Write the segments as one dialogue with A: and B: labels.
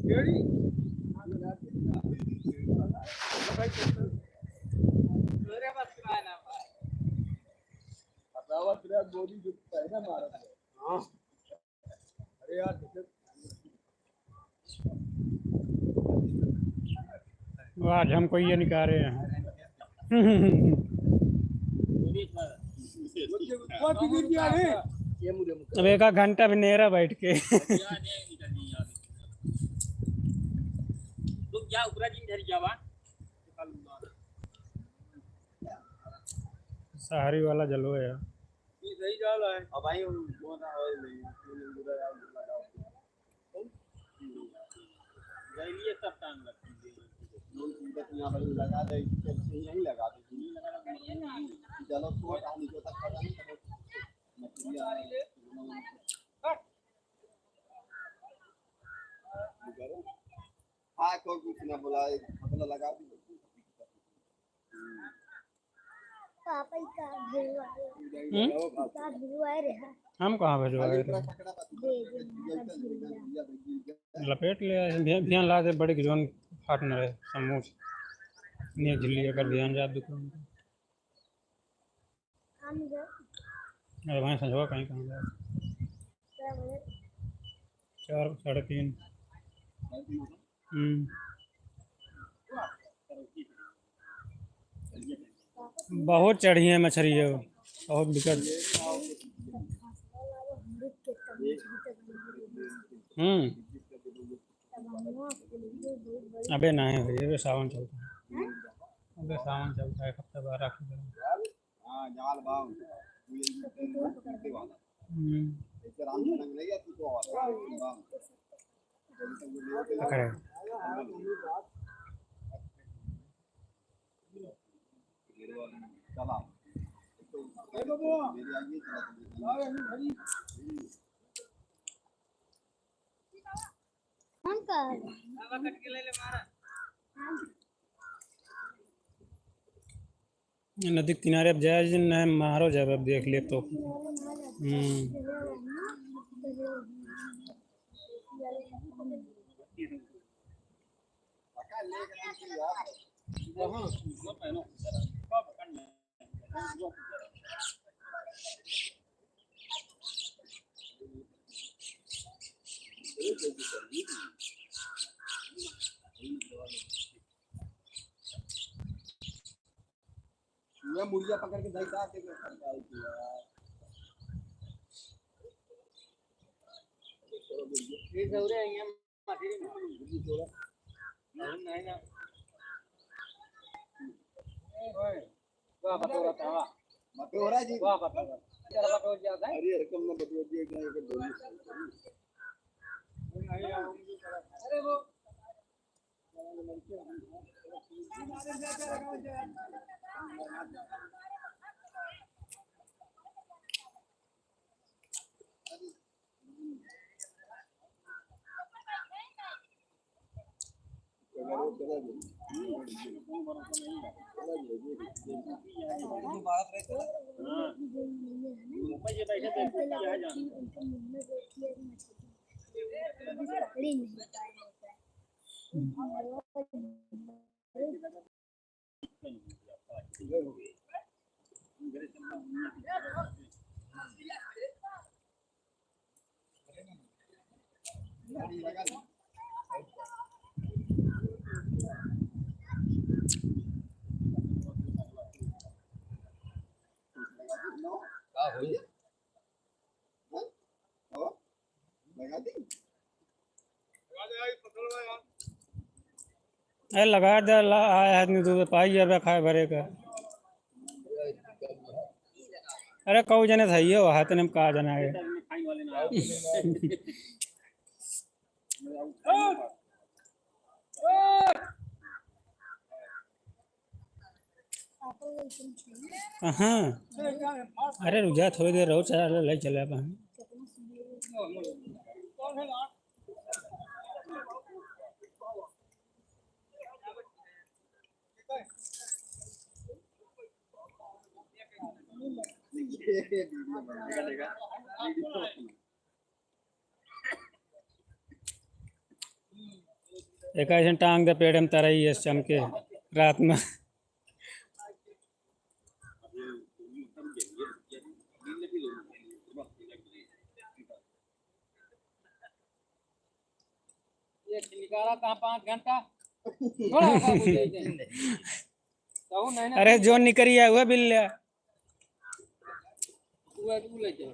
A: आज हमको ये निकाले हैं। अब एक घंटा भी नेरा बैठ के। सहारी वाला जलो है यार।
B: हाँ कोई कुछ ना बोला, अपना लगा दी।
C: पापा का
A: हम्म?
C: का भिजवाए रे हा।
A: हम कहाँ भिजवाए थे?
C: दे दे।
A: लपेट ले आए, भियान ला दे बड़ी जोन फाट न रहे समूह नहीं झिल्ली अगर भियान जा दुकान पे।
C: हम जो
A: अरे भाई संजवा कहीं कहाँ जा।
C: क्या बोले?
A: 4 3.5। हम्म, बहुत चढ़ी है मछली है, बहुत विकट। हम्म, अबे नहीं भैया, अबे सावन चलता है, अबे सावन चलता है, एक हफ्ता बाद रख। हम्म, पकड़े।
C: हम का
A: नदी के किनारे अब जाए जिन नहीं मारो जाए, अब देख ले तो। हम्म,
B: मुड़िया पकड़ के भाई साहब। बटोरा जी, अरे रकम ना बटोरा जी, एक एक।
C: उनके मुंह में बैठी है मछली, पकड़ी नहीं पाए होता है।
A: अरे लगा दे ला आया आदमी दूध पाई अब खाए भरे का। अरे कौ जने था ये हाथ ने कहा जना है। हाँ अरे रुक जा थोड़ी देर रहो, चल ले चले अब हम। एक ऐसे टांग दे पेड़ में तरई है चमके रात में।
D: ये निकाला कहाँ 5 घंटा थोड़ा होगा बुझे के। कहू नहीं ना।
A: अरे जो निकरी है वह बिल्ला।
D: उ ले जाओ।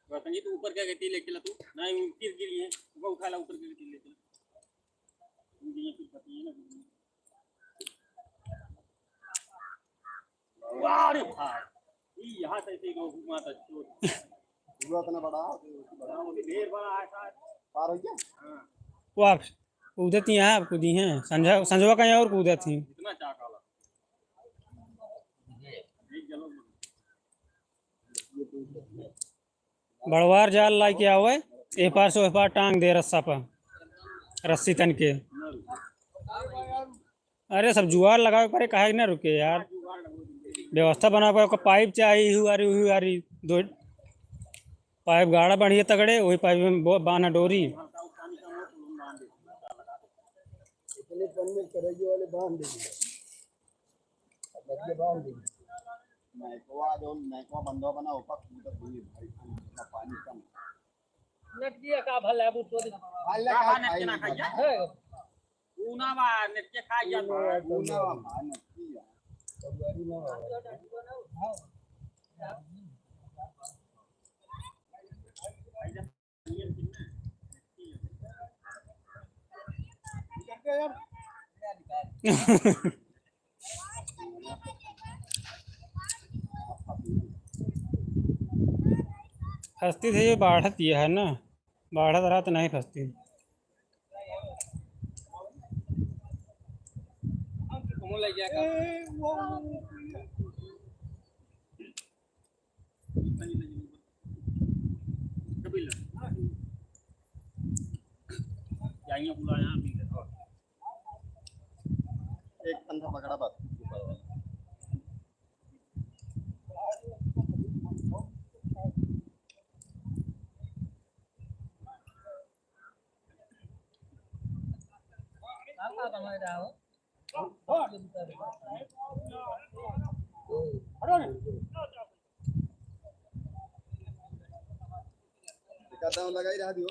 E: संगीत ऊपर क्या कहती ले चला तू ना गिर गिर है वो उठा ला ऊपर क्या कहती ले चला ये फिर पति है ना। वाह रे भाई, ये यहाँ से ऐसे ही घुमा था चोट।
B: हुआ इतना बड़ा
E: हाँ, वो भी ढेर बड़ा ऐसा।
B: पार हो गया।
A: वो आप कूदती हैं, आप कूदी हैं, संझा संझवा कहीं और कूदत थी।
E: इतना चाक वाला एक जलो।
A: बड़वार जाल ला के आवे, ए पार से ओह पार टांग दे रस्सा पर रस्सी तन के। अरे सब जुआर लगावे परे, काहे ना रुके यार। व्यवस्था बना के पाइप चाहिए हुआरी हुआरी दो पाइप गाड़ा बढ़िया तगड़े, वही पाइप में बांधा डोरी।
B: इतने पन में करैये वाले बांध देंगे, बच्चे बांध देंगे। मैकवा जो मैकवा बंदो बना ऊपर कूदत हुई भाई, इतना पानी कम।
D: नट दिया का भला है तो।
B: हाल का खाई
E: ना खाई
D: है।
E: ऊना बा नेट के खा गया।
B: ना मान किया।
A: फंसती थी ये बाढ़त, ये है ना बाढ़त रहा तो नहीं फंसती।
D: मुँह ले गया का।
E: कपिल जाइए बुला यहाँ भी।
B: एक कंधा पकड़ा बस ऊपर वाला।
D: का बना रहा हो।
B: एक आधा लगा ही रहा दियो।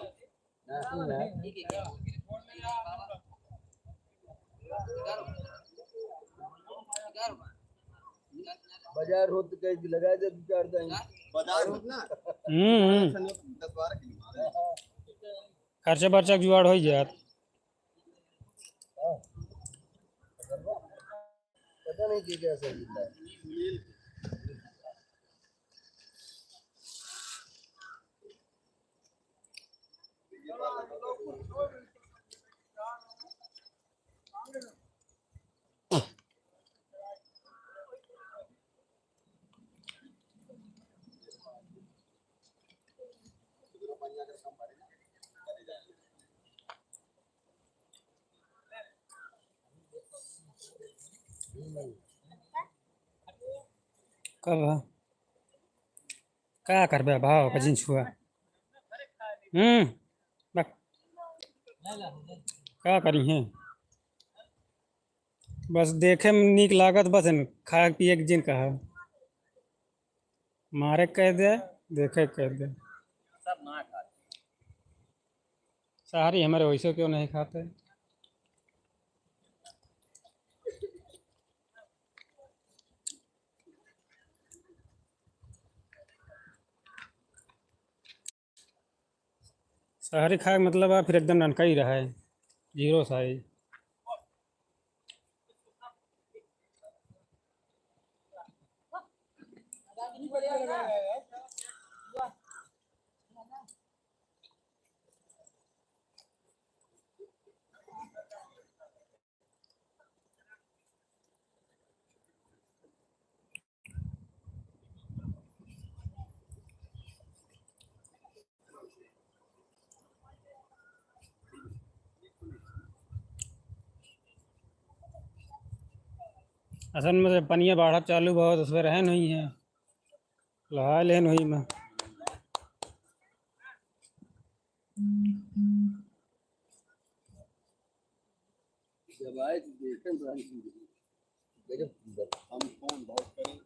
F: बाजार हो तो कहीं लगा दे दो चार दिन।
B: बाजार होत ना।
A: हम्म।
B: 10-12 किलो मारे।
A: खर्चा बर्चा के जुगाड़ हो जात।
F: पता नहीं कि कैसा जिंदा है।
A: कब है? का करबे भाव कजिन छुआ बक का करी है। बस देखे में नीक लागत, बस खाए पिए के जिन कहा मारे कह दे, देखे कह दे।
E: सब ना खा।
A: सारी हमारे वैसे क्यों नहीं खाते। शहरी खाए के मतलब आ फिर एकदम ननका ही रहा है, जीरो साइज। असल में जब पनिया बाढ़ चालू बहुत उसमें रहे नहीं है। लहा लेन वही में।
F: जब आए तो देखें तो हम गजब सुंदर।
B: हम फोन बहुत करें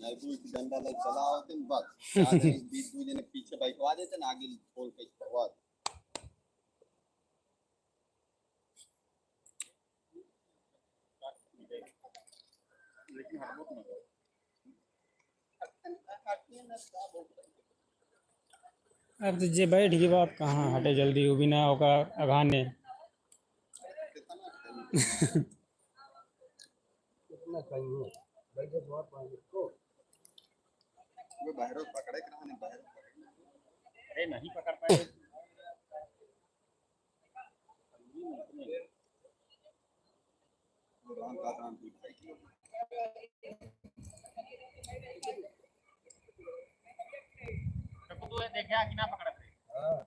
B: नायबू की डंडा लग चला होते न बस आगे बीच दू जने पीछे बैठवा देते न आगे खोल के चढ़वा देते।
E: लेकिन हटबो तो ना।
A: अब तो जे बैठ गई बाप कहाँ हटे जल्दी, वो बिना ओका अघाने।
F: कितना कहीं है बैठे बहुत पानी को।
B: वो बाहरों पकड़े के रहा नहीं बाहरों पकड़े।
E: अरे नहीं पकड़ पाए।
B: वो राम का राम भी भाई किलो।
E: तो तू देखा कि ना पकड़त रे?
F: हाँ।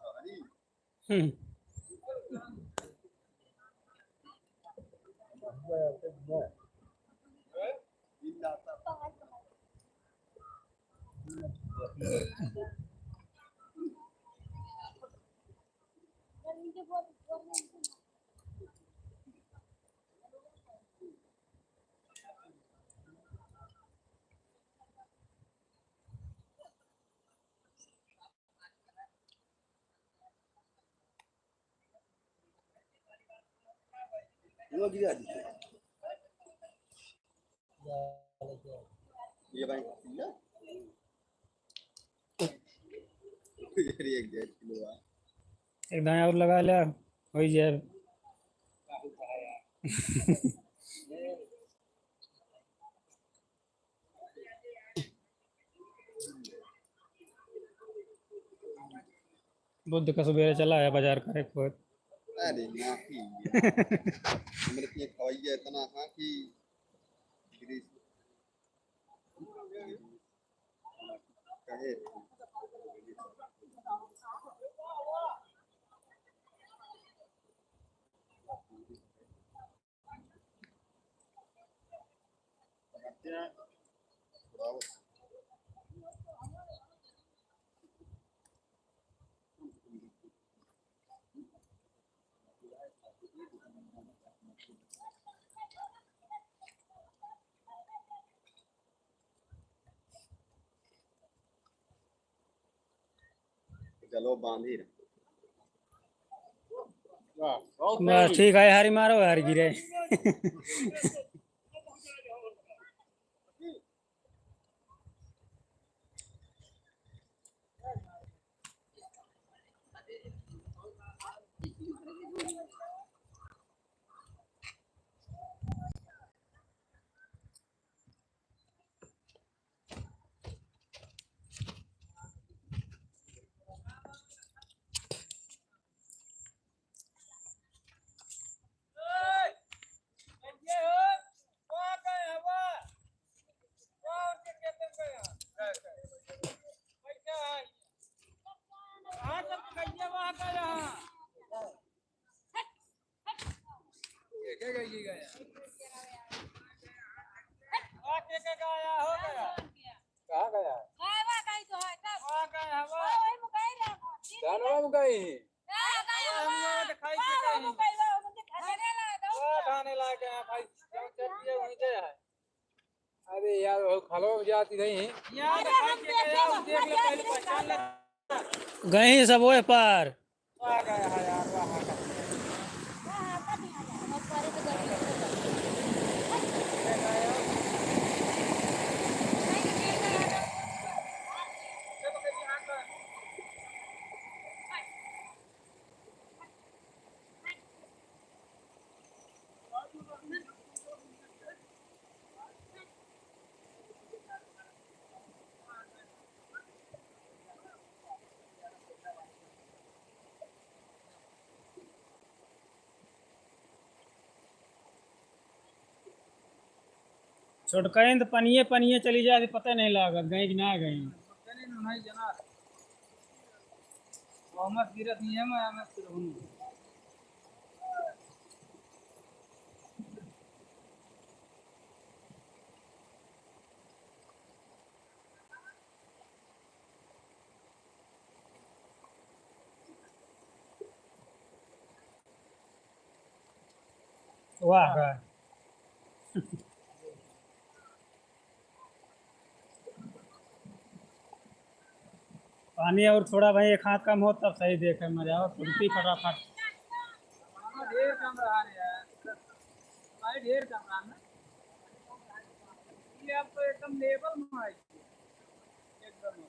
B: अरे
A: हम्म।
F: वो गिरा दी।
B: ये भाई किलो ये 1.5 किलो है।
A: एक दाएं और लगा लिया हो जाए। बुद्ध का सवेरे चला है बाजार करे को।
B: अरे नहीं हमरे के खवाइया इतना हाँ कि गिरीश कहे। चलो बांधी रहे।
A: बस ठीक है, हरी मारो हरी गिरे।
D: अरे यार वो खलो में जाती नहीं।
A: गई सब ओए पार। छोटकन तो पनिए पनिए चली जाए, पता नहीं लागत गई कि ना गई।
D: मोहम्मद गिरत नहीं है, मैं अहमद फिर हूँ।
A: वाह वाह। पानी और थोड़ा भाई एक हाथ कम हो तब सही देखे मजा आओ फुर्ती फटाफट।
D: ढेर कम रहा रे यार भाई, ढेर कम रहा ना ये। अब तो एकदम लेवल में आई एकदम।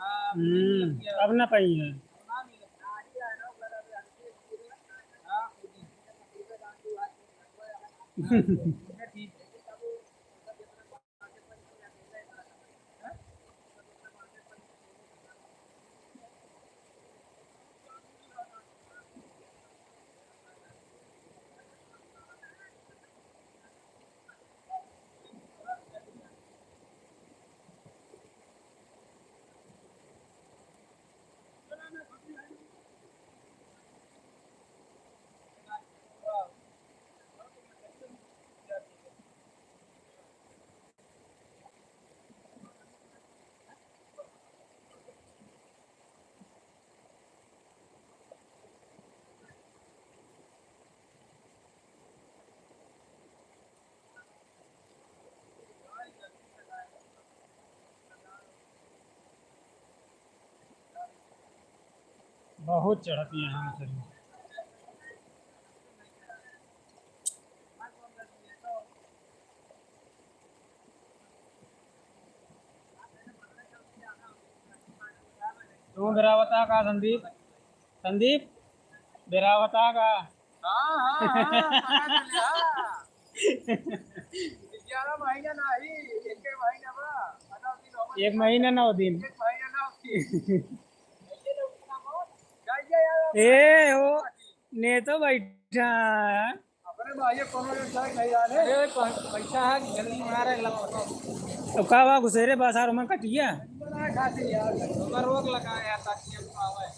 D: हाँ।
A: अब ना पाई है।
D: ना मिले। हाँ, ठीक है।
A: बहुत चढ़ती है यहाँ मछली। तू बेरावता का संदीप, संदीप बेरावता का।
D: हाँ हाँ हाँ, पता चले, हाँ। 11 महीना नहीं, एक महीना बा 9 दिन हो गए।
A: एक महीना 9 दिन।
D: एक महीना 9 दिन जाइए यार।
A: ए हो ने तो बैठा है।
D: अपने भाई कोनो व्यवसाय नहीं जाने। अरे पैसा है जल्दी बना रहे लगा।
A: तो का बा घुसेरे बाजार में कटिया।
D: बना खातिर यार ओकर रोक लगा यार ताकि हम आवे।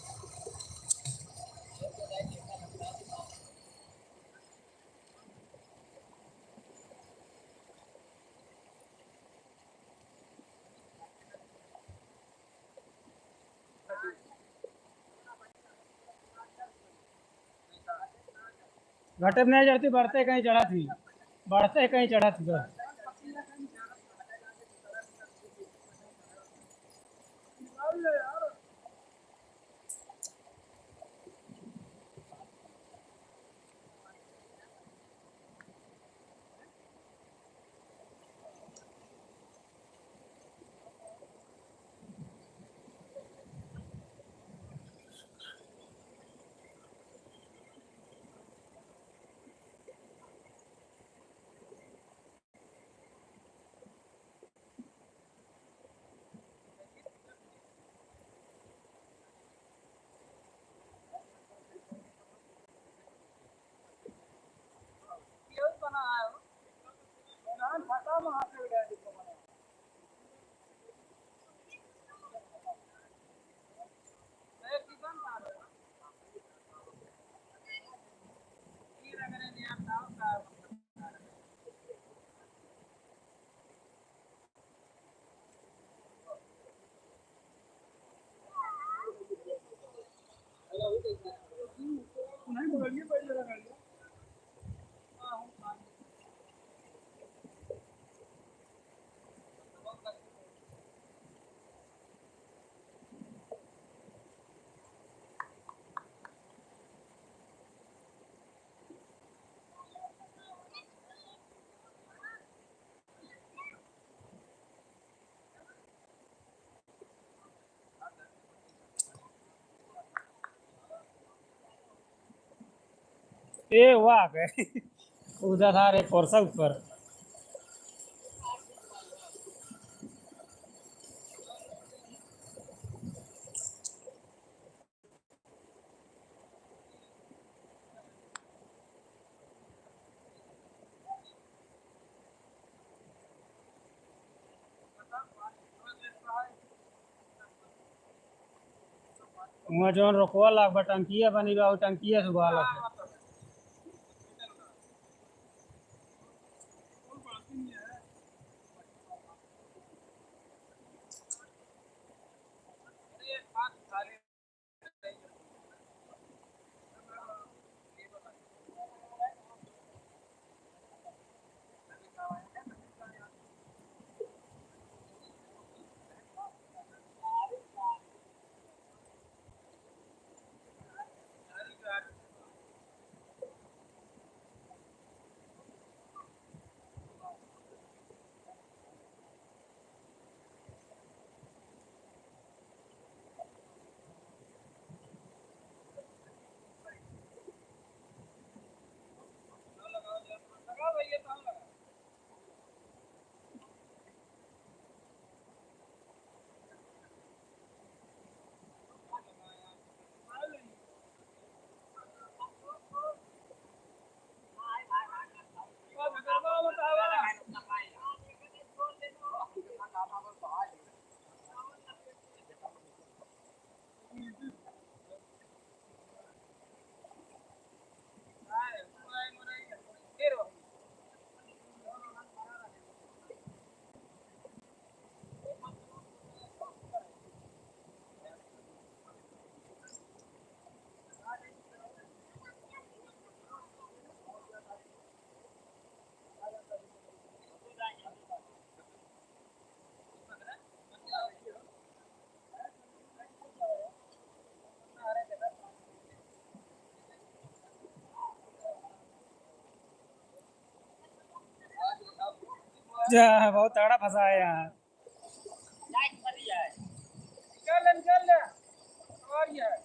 A: घटे नहीं चढ़ती, बढ़ते कहीं चढ़ा थी, बढ़ते कहीं चढ़ा थी बस।
D: क्यों बना आयो नान फटा वहां से उड़ा दिया बना। एक की बन रहा है ये रगड़े ने आप ताव का।
F: नहीं बोलिए पहले लगा लिया।
A: ए वाह गए उधर था रे परसा ऊपर। वहाँ जौन रोकवा लाग बा टंकिया बनी बा, उ टंकिया से उबालत है। अच्छा, बहुत तगड़ा फंसा है यहाँ।
D: निकाल ले, निकाल ले। और ये है।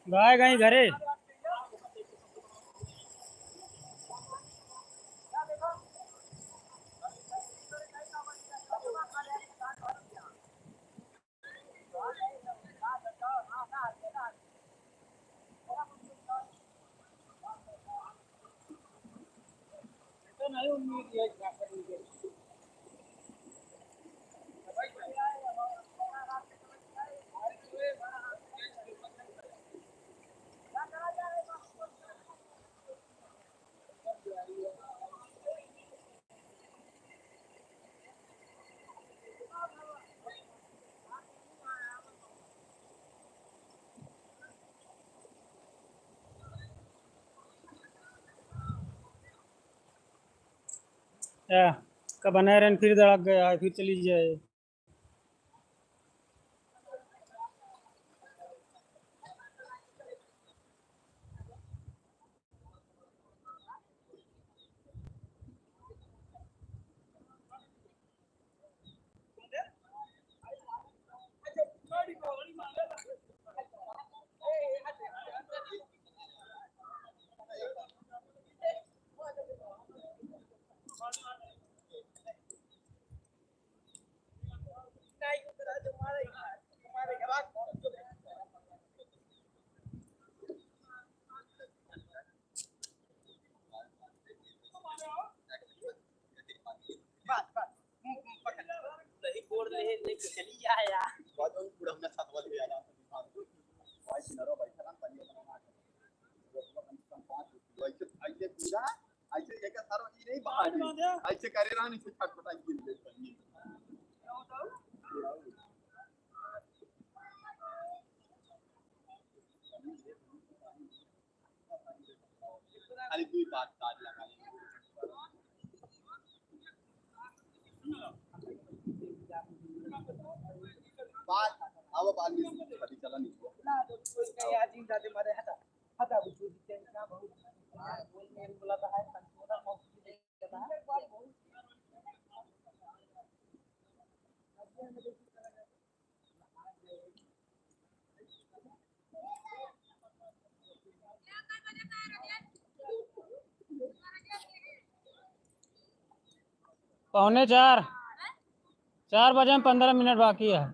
A: गाय गई घरे।
D: तो नहीं उम्मीद है क्या करेंगे।
A: या, कब बनाए रन फिर धड़क गया है, फिर चली जाए।
B: बाद में पूरा हमने साथ वाले आया भाई किनारो बैठा ना पानी बना कम से कम 5 ऐसे ऐसे पूरा ऐसे एक सारो ई नहीं बाहर ऐसे करे रहा नहीं छटपटा गिर गई पानी। खाली दुई बात तार लगा बात अब बाद में खाली चला नहीं हुआ।
A: 3:45, 4 बजे में 15 मिनट बाकी है।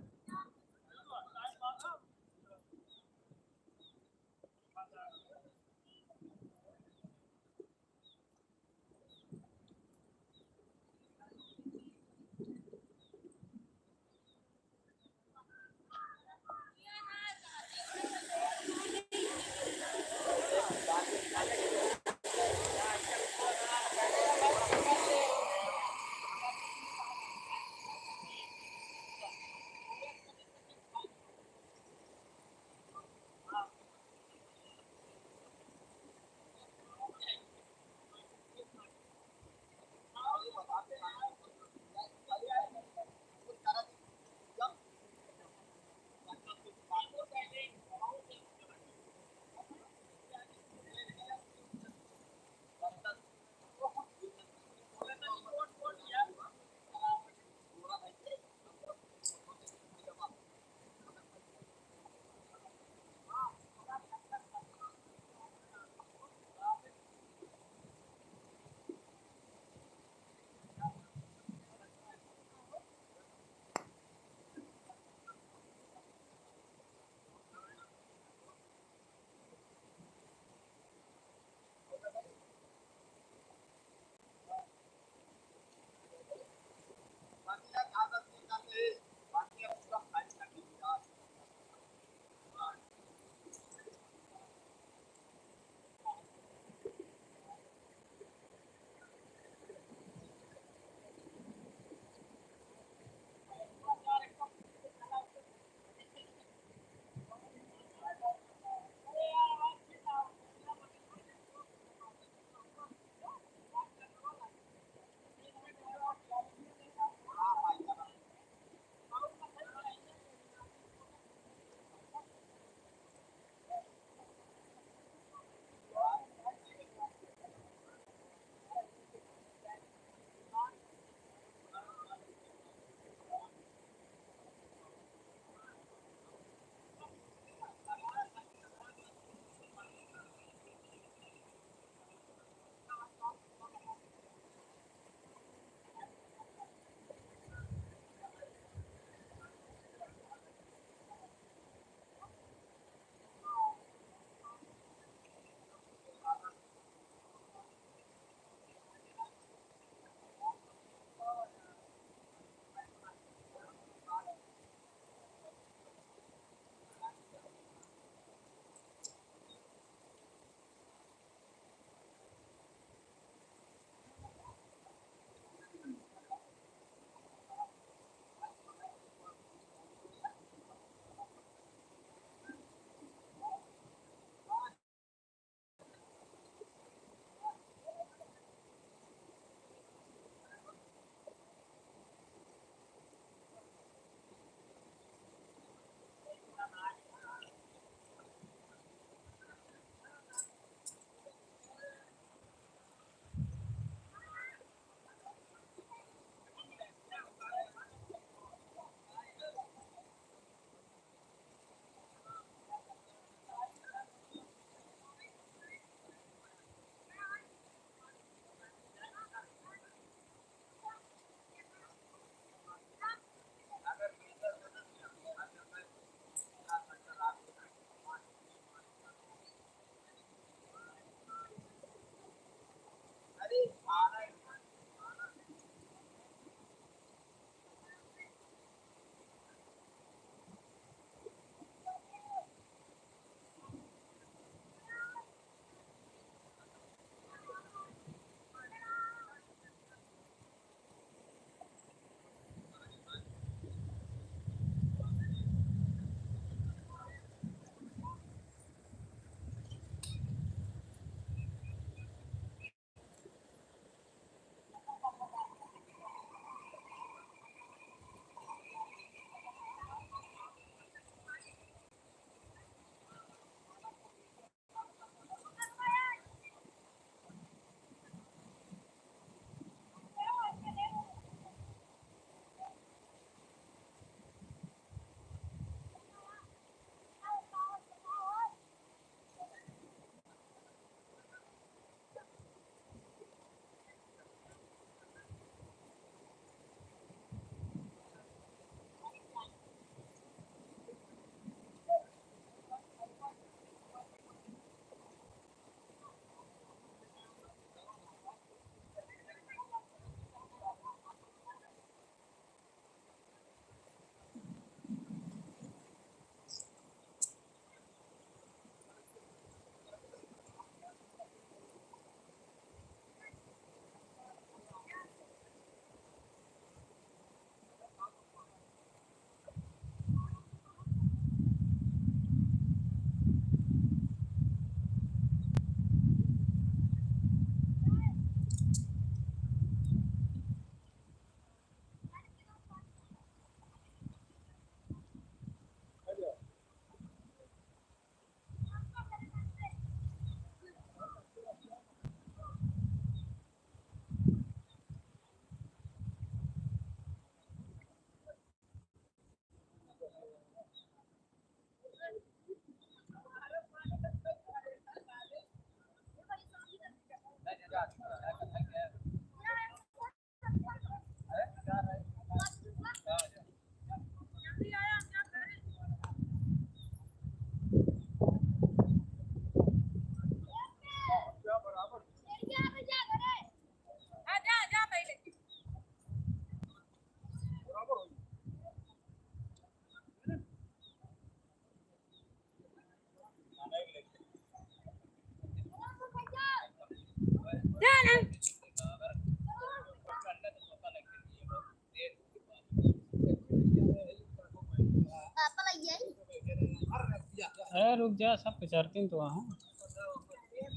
A: अरे रुक जा, सब पिचरतीन तो वहाँ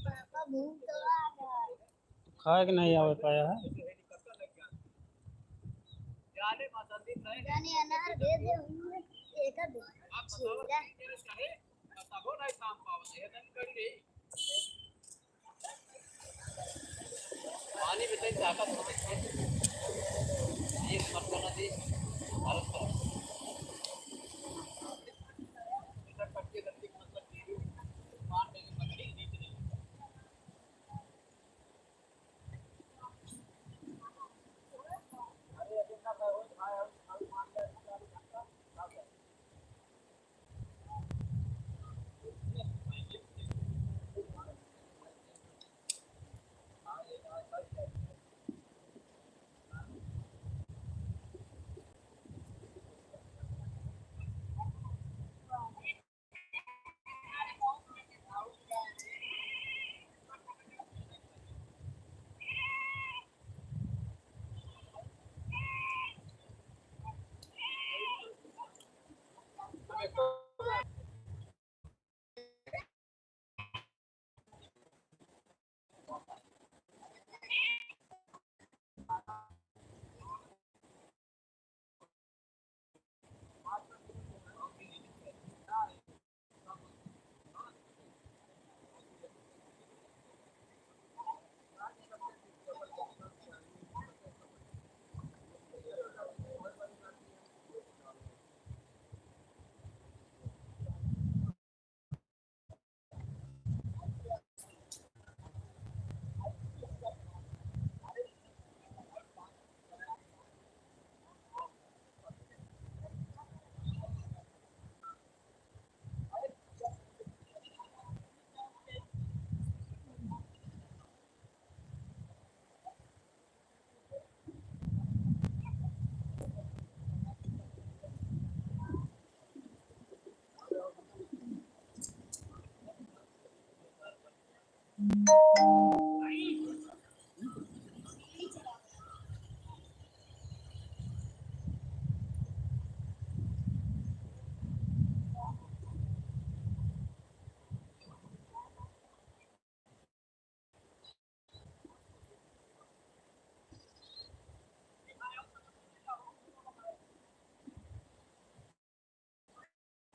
C: पापा भूख तो आ गई।
A: खाए के नहीं आवे पाया है।
C: जाने अनार दे दे हमरे एक दे छेड़ा।
E: पानी में ताकत होती है, ये मरना दी हालत खराब।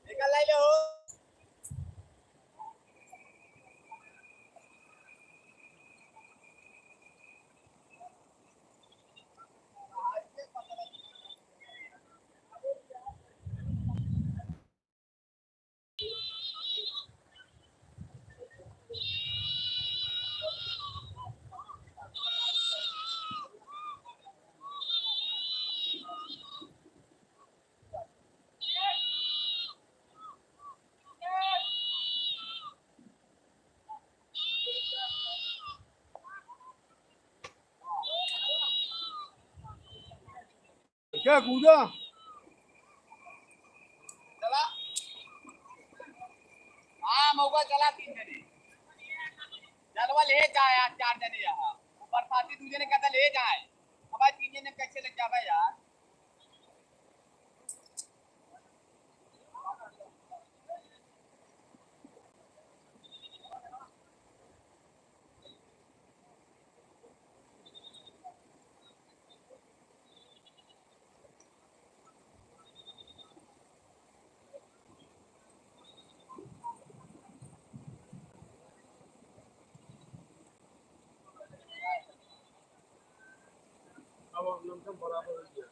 B: निकल लाई लो।
F: क्या कूदा?
B: चला, हाँ मौका चला। तीन जने चलवा ले जाए यार, चार जने यहाँ बरसाती दूजे ने कहता ले जाए। अब भाई तीन जने कैसे लग जाए यार?
F: अब लमसम बराबर हो गया।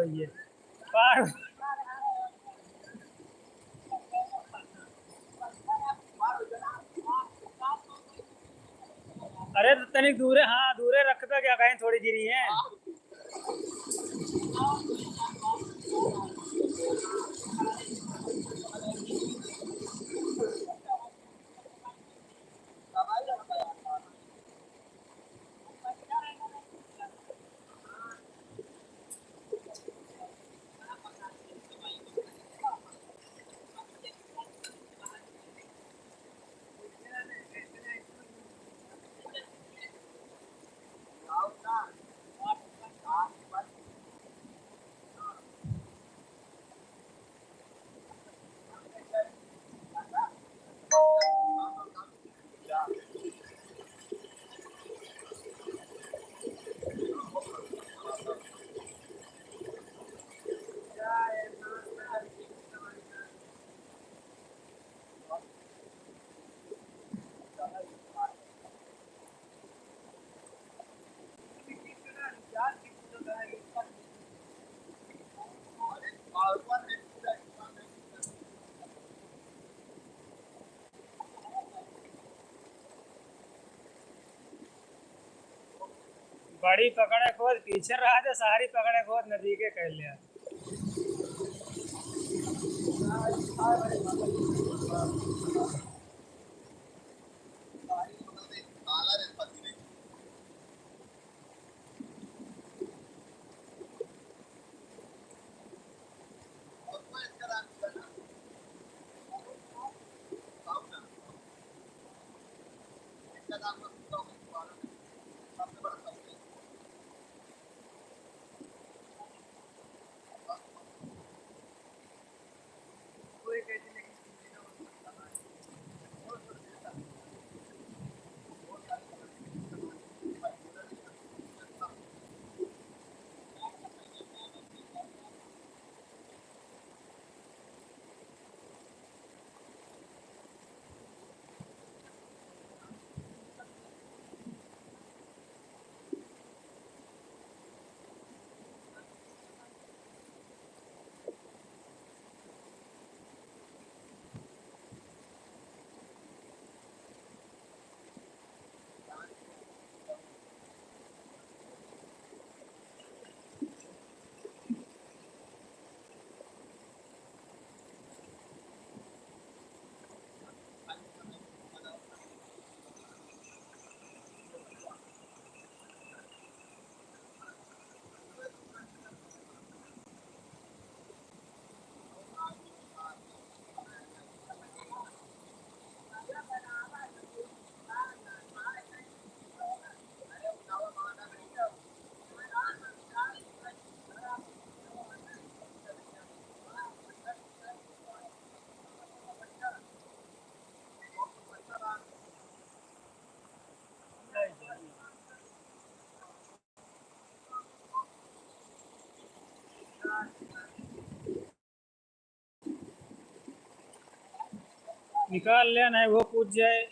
A: गई है पार। अरे तो तनिक दूरे, हाँ दूरे रख दो, क्या कहीं थोड़ी गिरी है। बड़ी पकड़े खोद पीछे रहा थे, सारी पकड़े खोद नदी के कह लिया। निकाल लिया नहीं वो पूछ जाए।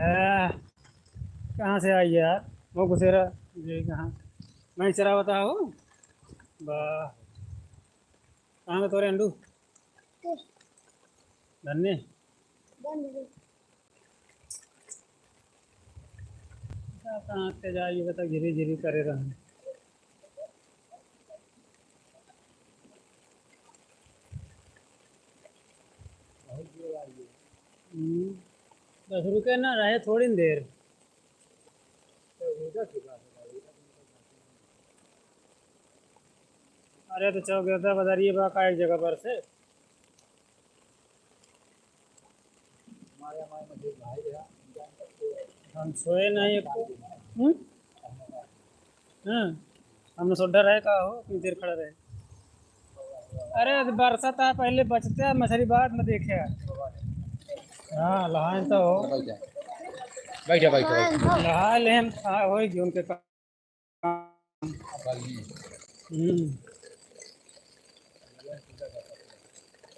A: कहाँ से आई यार वो घुसेरा ये कहाँ मैं चरा बता हो वाह कहाँ पे तोरे अंडू धन्य
C: बंद हो गई।
A: कहाँ से जाइए बता घिरी घिरी करे रहे। हम्म, बस रुके ना रहे थोड़ी देर। अरे तो चौक गिरता बजारिए बा का एक जगह पर से। हम सोए नहीं एक को। हम्म? हाँ हम सोडा रहे का हो इतनी देर खड़ा रहे। अरे तो बरसात है पहले बचते हैं मछली बाद में देखे। हाँ लहान तो हो
F: बैठा बैठा बैठा।
A: लहा ले हम हो गई उनके काम। हम्म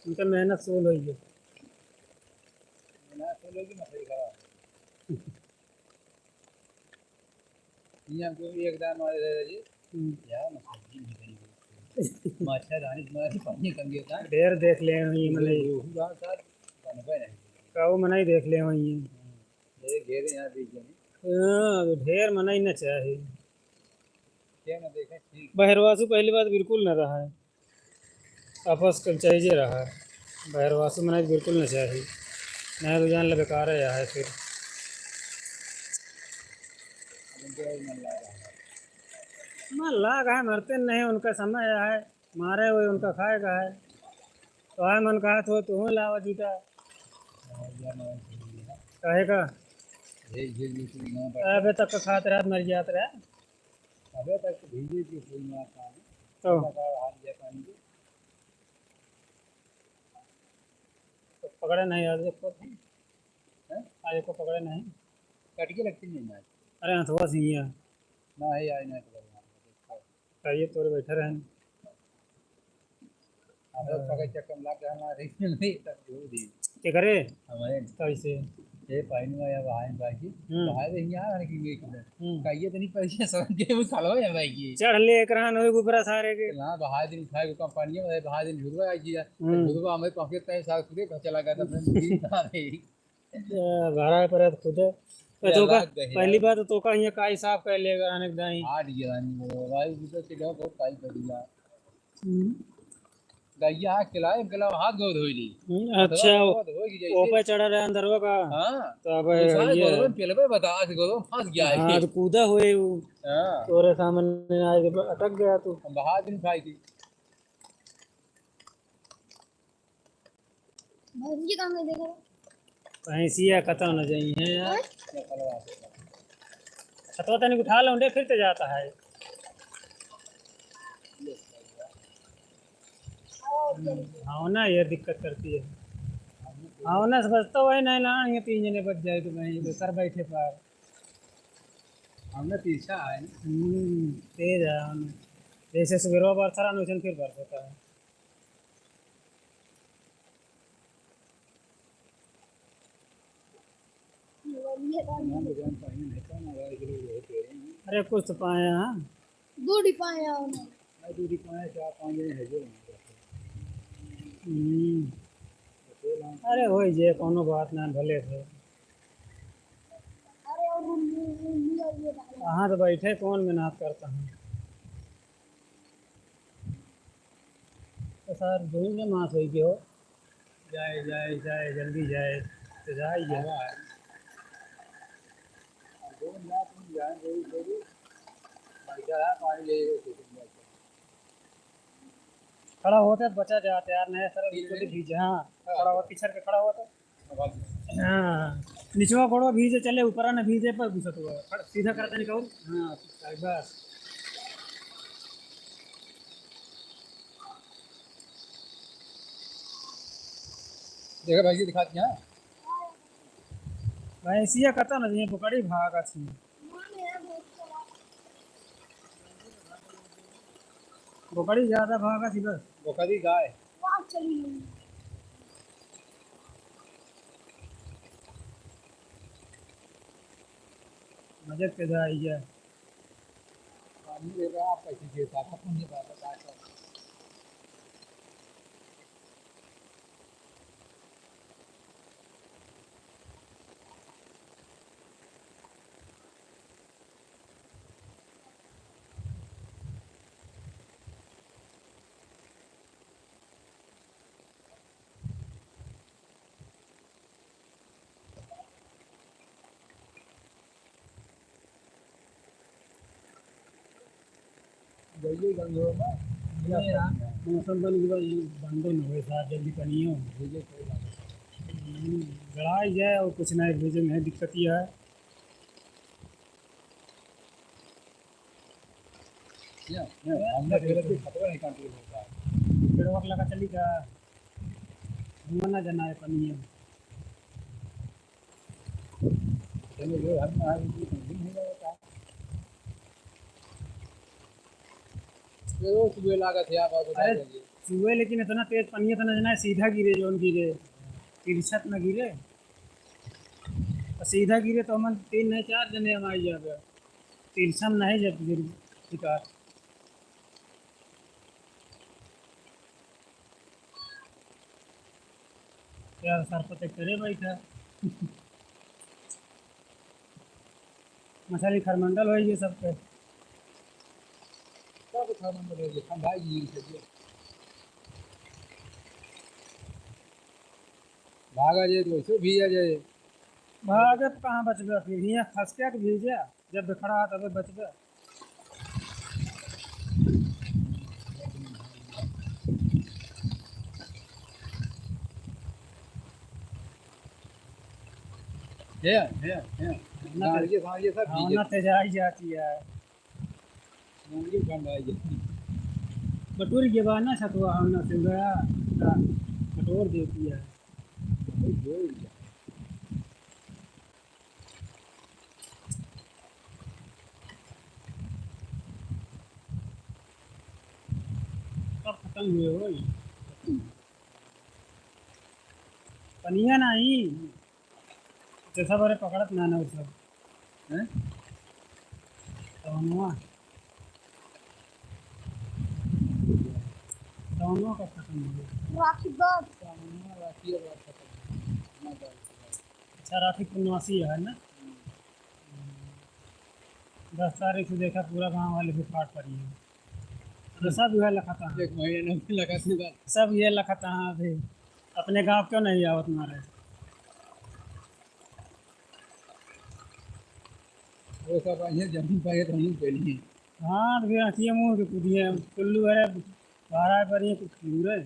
A: उनका मेहनत सोल हो गई।
F: एकदम जी यार मछली नहीं करी मच्छर रानी तुम्हारी पानी कम गया था।
A: ढेर देख ले ये मतलब
F: रोहू साहब बनबे नहीं
A: काऊ मनाई देख ले ये।
F: ये घेरे यहाँ बीच में
A: हाँ तो ढेर मनाई न चाहे।
F: क्या ना देखें ठीक।
A: बहरवासु पहली बात बिल्कुल न रहा है, आपस कल चाहिए रहा है। बहरवासु मनाई बिल्कुल न चाहिए, नहीं तो जान ले बेकार है है फिर। मन लाग है मरते नहीं उनका समय है, मारे हुए उनका खाएगा है। तो आए मन कहा तो तू लावा जूता काहे का अबे तक खाते रहा मर जात रहा।
F: अबे तक भीजे की कोई ना पानी
A: तो
F: हार गया पानी के
A: तो पकड़े नहीं आज को, आज को पकड़े नहीं।
F: कटके लगती नहीं ना।
A: अरे हथवा सिंह
F: ना है यार ना
A: चाहिए तोरे बैठे रहे।
F: अबे पकड़ चक्कर लग गया ना रे नहीं तब जो दी
A: क्या करे
F: हमारे
A: कैसे
F: ये पानी में या भाई भाई की भाई नहीं यार की मेरी कहिए तो नहीं पैसे समझ के वो सालवा है भाई की
A: चढ़ ले एक रहन होई ऊपर सारे के
F: ना बहा दिन उठाए को पानी में बहा दिन झुरवा आई जी झुरवा हमें पहुंचे तय साल खुदे घर चला गया था अपने
A: भरा पर खुद तो का पहली बात तो का यहाँ काई साफ कर लेगा आने दाई
F: हाट गया नहीं भाई तो के बहुत काई कर दिया गैया हाथ खिलाए गला हाथ गोद होई ली।
A: अच्छा ऊपर चढ़ा रहा अंदरवा का।
F: हां
A: तो अब ये
F: गोदो पेलबे बता आज गोदो फंस गया है।
A: हां तो कूदा हुए वो।
F: हां
A: तोरे सामने आज अटक गया तू।
F: हम बहा दिन खाई थी
C: भैंसी कहाँ गई देखो।
A: भैंसिया खत्म न जाई है यार। छतवा तनिक उठा लौंडे फिर तो जाता है। हाँ ना ये दिक्कत करती है। हाँ ना बचता वही नहीं ना ये तीन जने बच जाए तो वहीं तो सर बैठे पर।
F: हमने पीछा है
A: तेज है हमने जैसे सुबह बरसा रहा वैसे फिर बरस होता है। अरे कुछ तो पाए हाँ
C: दूधी पाए हैं
F: दूधी पाए 4-5 जने है जो।
A: अरे हो जे कोनो बात ना भले थे।
C: अरे और
A: कहाँ तो बैठे कौन मेहनत करता हूँ तो सर दूर मास हो गयो जाए जाए जाए जल्दी जाए तो जाए खड़ा होते तो बचा जाते यार नया सर बिल्कुल भीजे। हाँ खड़ा हुआ पीछे के खड़ा हुआ तो हाँ निचवा गोड़वा भीजे चले ऊपर ना भीजे पर घुसत हुआ सीधा करते निकल। हाँ बस
F: देखो भाई जी दिखाती हैं
A: भैंसिया कता ना जी पकड़ी भागा थी बकरी ज्यादा भागा थी बस
F: बकरी गाय
C: वहाँ चली गई।
A: मजे के जाई जा।
F: पानी देगा आप कैसे गिरता अपन नहीं बात आता। जाइए गंगो में
A: मौसम बन गया, बंदो न होए साहब जल्दी पनियो
F: भेजे कोई बात
A: लड़ाई जाए और कुछ नहीं भेजे में है दिक्कत यह है।
F: हमने फिर खतरा नहीं कंट्रोल होता है।
A: फिर वक्त लगा चली का ना जाना है पनियो।
F: चलो जो हम आज नहीं होता रोज सुबह लागत है आप
A: अरे चूहे लेकिन इतना तेज पनिया तो न जाना है, सीधा गिरे जोन गिरे तिरछत न गिरे और सीधा गिरे तो हम 3 नहीं 4 जने हम आई जाবে तिरछन नहीं जब गिर शिकार। यार सरपत करे बैठा मछली खरमंडल हो ये सब पे
F: सब खरमंडल हो हम भाई जी से भागा जाए तो वैसे भीजा जाए।
A: भागत कहाँ बचबे फिर हियाँ फंस के भीजा जब खड़ा तब बचबे।
F: है है नारियल सारियल सब भीजे
A: ना तेजाई जाती है
F: नारियल ठंडा है।
A: बटोर के बाद ना छतवा हम ना से गया बटोर देती है। सब खत्म हुए हो पनिया नहीं जैसा बारे पकड़त ना ना वो सब
F: हैं
A: तवनुआ कब खत्म हो गया?
C: राखी बात
F: राखी बात खत्म।
A: अच्छा राखी पूर्णमासी है ना 10 तारीख से देखा पूरा गांव वाले भी फाट पड़ी है तो सब यह लखता है
F: एक महीने नहीं लगा
A: सब ये लखता है अभी अपने गांव क्यों नहीं आवत मारे
F: वो सब ये जमीन पर तो हम पहली।
A: हाँ तो फिर अथिए मुँह के कूदिए कुल्लू अरे बारह पर ये कुछ दूर है।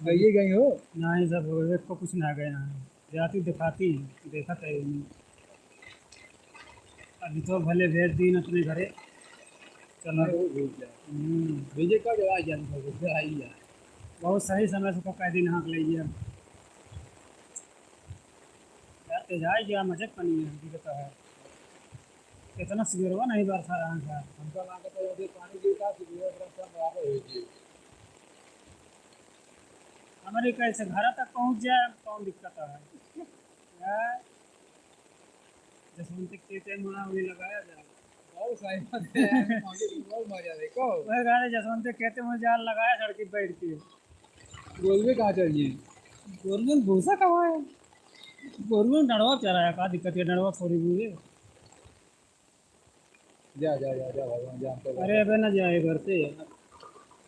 F: गई गई हो
A: नहीं सब हो गए को कुछ ना गए यहाँ जाती दिखाती देखा है नहीं। अभी तो भले भेज दी अपने घरे चलो
F: भेज जाए भेजे कब आ जाए आई जाए
A: बहुत सही समय से कह दिन हाँक लीजिए यार तेजाई गया मजे पनी है दिक्कत है इतना सिगरवा नहीं बरसा रहा था
F: हमका लागत है यदि पानी गिरता तो सब बराबर हो जाए।
A: हमारे कैसे घर तक पहुंच जाए कौन दिक्कत है यार जसवंत के मुना वही लगाया जाए
F: बहुत सही बात है बहुत मजा देखो
A: वह गाने जसवंत कहते मुझे जाल लगाया सड़क पे बैठ के
F: गोलवे कहाँ चलिए
A: गोरमेंट भूसा कहाँ है गोरमेंट डरवा चला है का दिक्कत है डरवा थोड़ी बुरे
F: जा जा जा जा भगवान जानते।
A: अरे अबे ना जाए घर से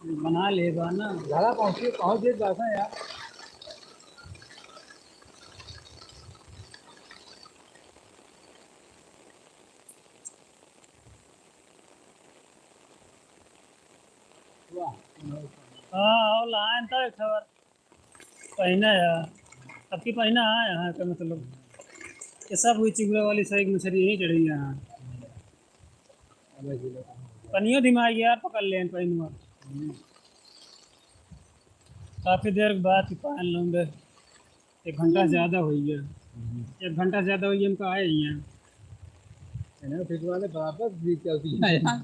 A: बना ले ना
F: घरा पहुँचे पहुँच जाए बात है यार। वाह
A: हाँ और लाइन था एक खबर पहना है अब की पहना है यहाँ का मतलब ये सब हुई चिगुड़ा वाली सही मछली यहीं चढ़ी है यहाँ पनियो दिमाग यार पकड़ लें पहनुआ काफ़ी देर बाद पान लूँगे 1 घंटा ज़्यादा हो गया 1 घंटा ज़्यादा हो गया हमको आए ही हैं
F: फिर वाले बराबर भी चलती है यार।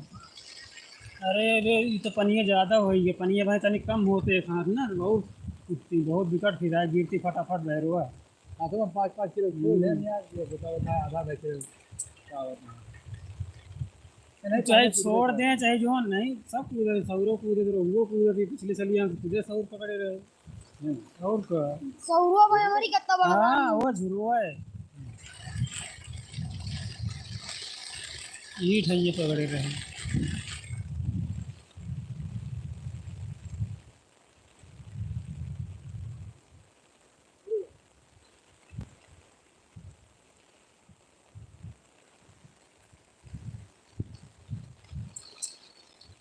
A: अरे अरे ये तो पनिया ज़्यादा हो गया पनिया भाई तनिक कम होते एक हाथ ना बहुत कुत्ती बहुत विकट फिर आए गिरती फटाफट बहरुआ।
F: हाँ तो हम 5-5 किलो छोड़ दें यार, ये बता बता आधा आधा किलो क्या होता है। नहीं,
A: चाहे छोड़ दें चाहे जो नहीं, सब कूदे, सौरो कूदे, रोहुओ कूदे, पिछले साल यहाँ कूदे सौर पकड़े रहे और का।
C: सौरवा भाई हमारी कितना बड़ा।
A: हाँ वो झुरुआ है, ईट है ये पकड़े रहे।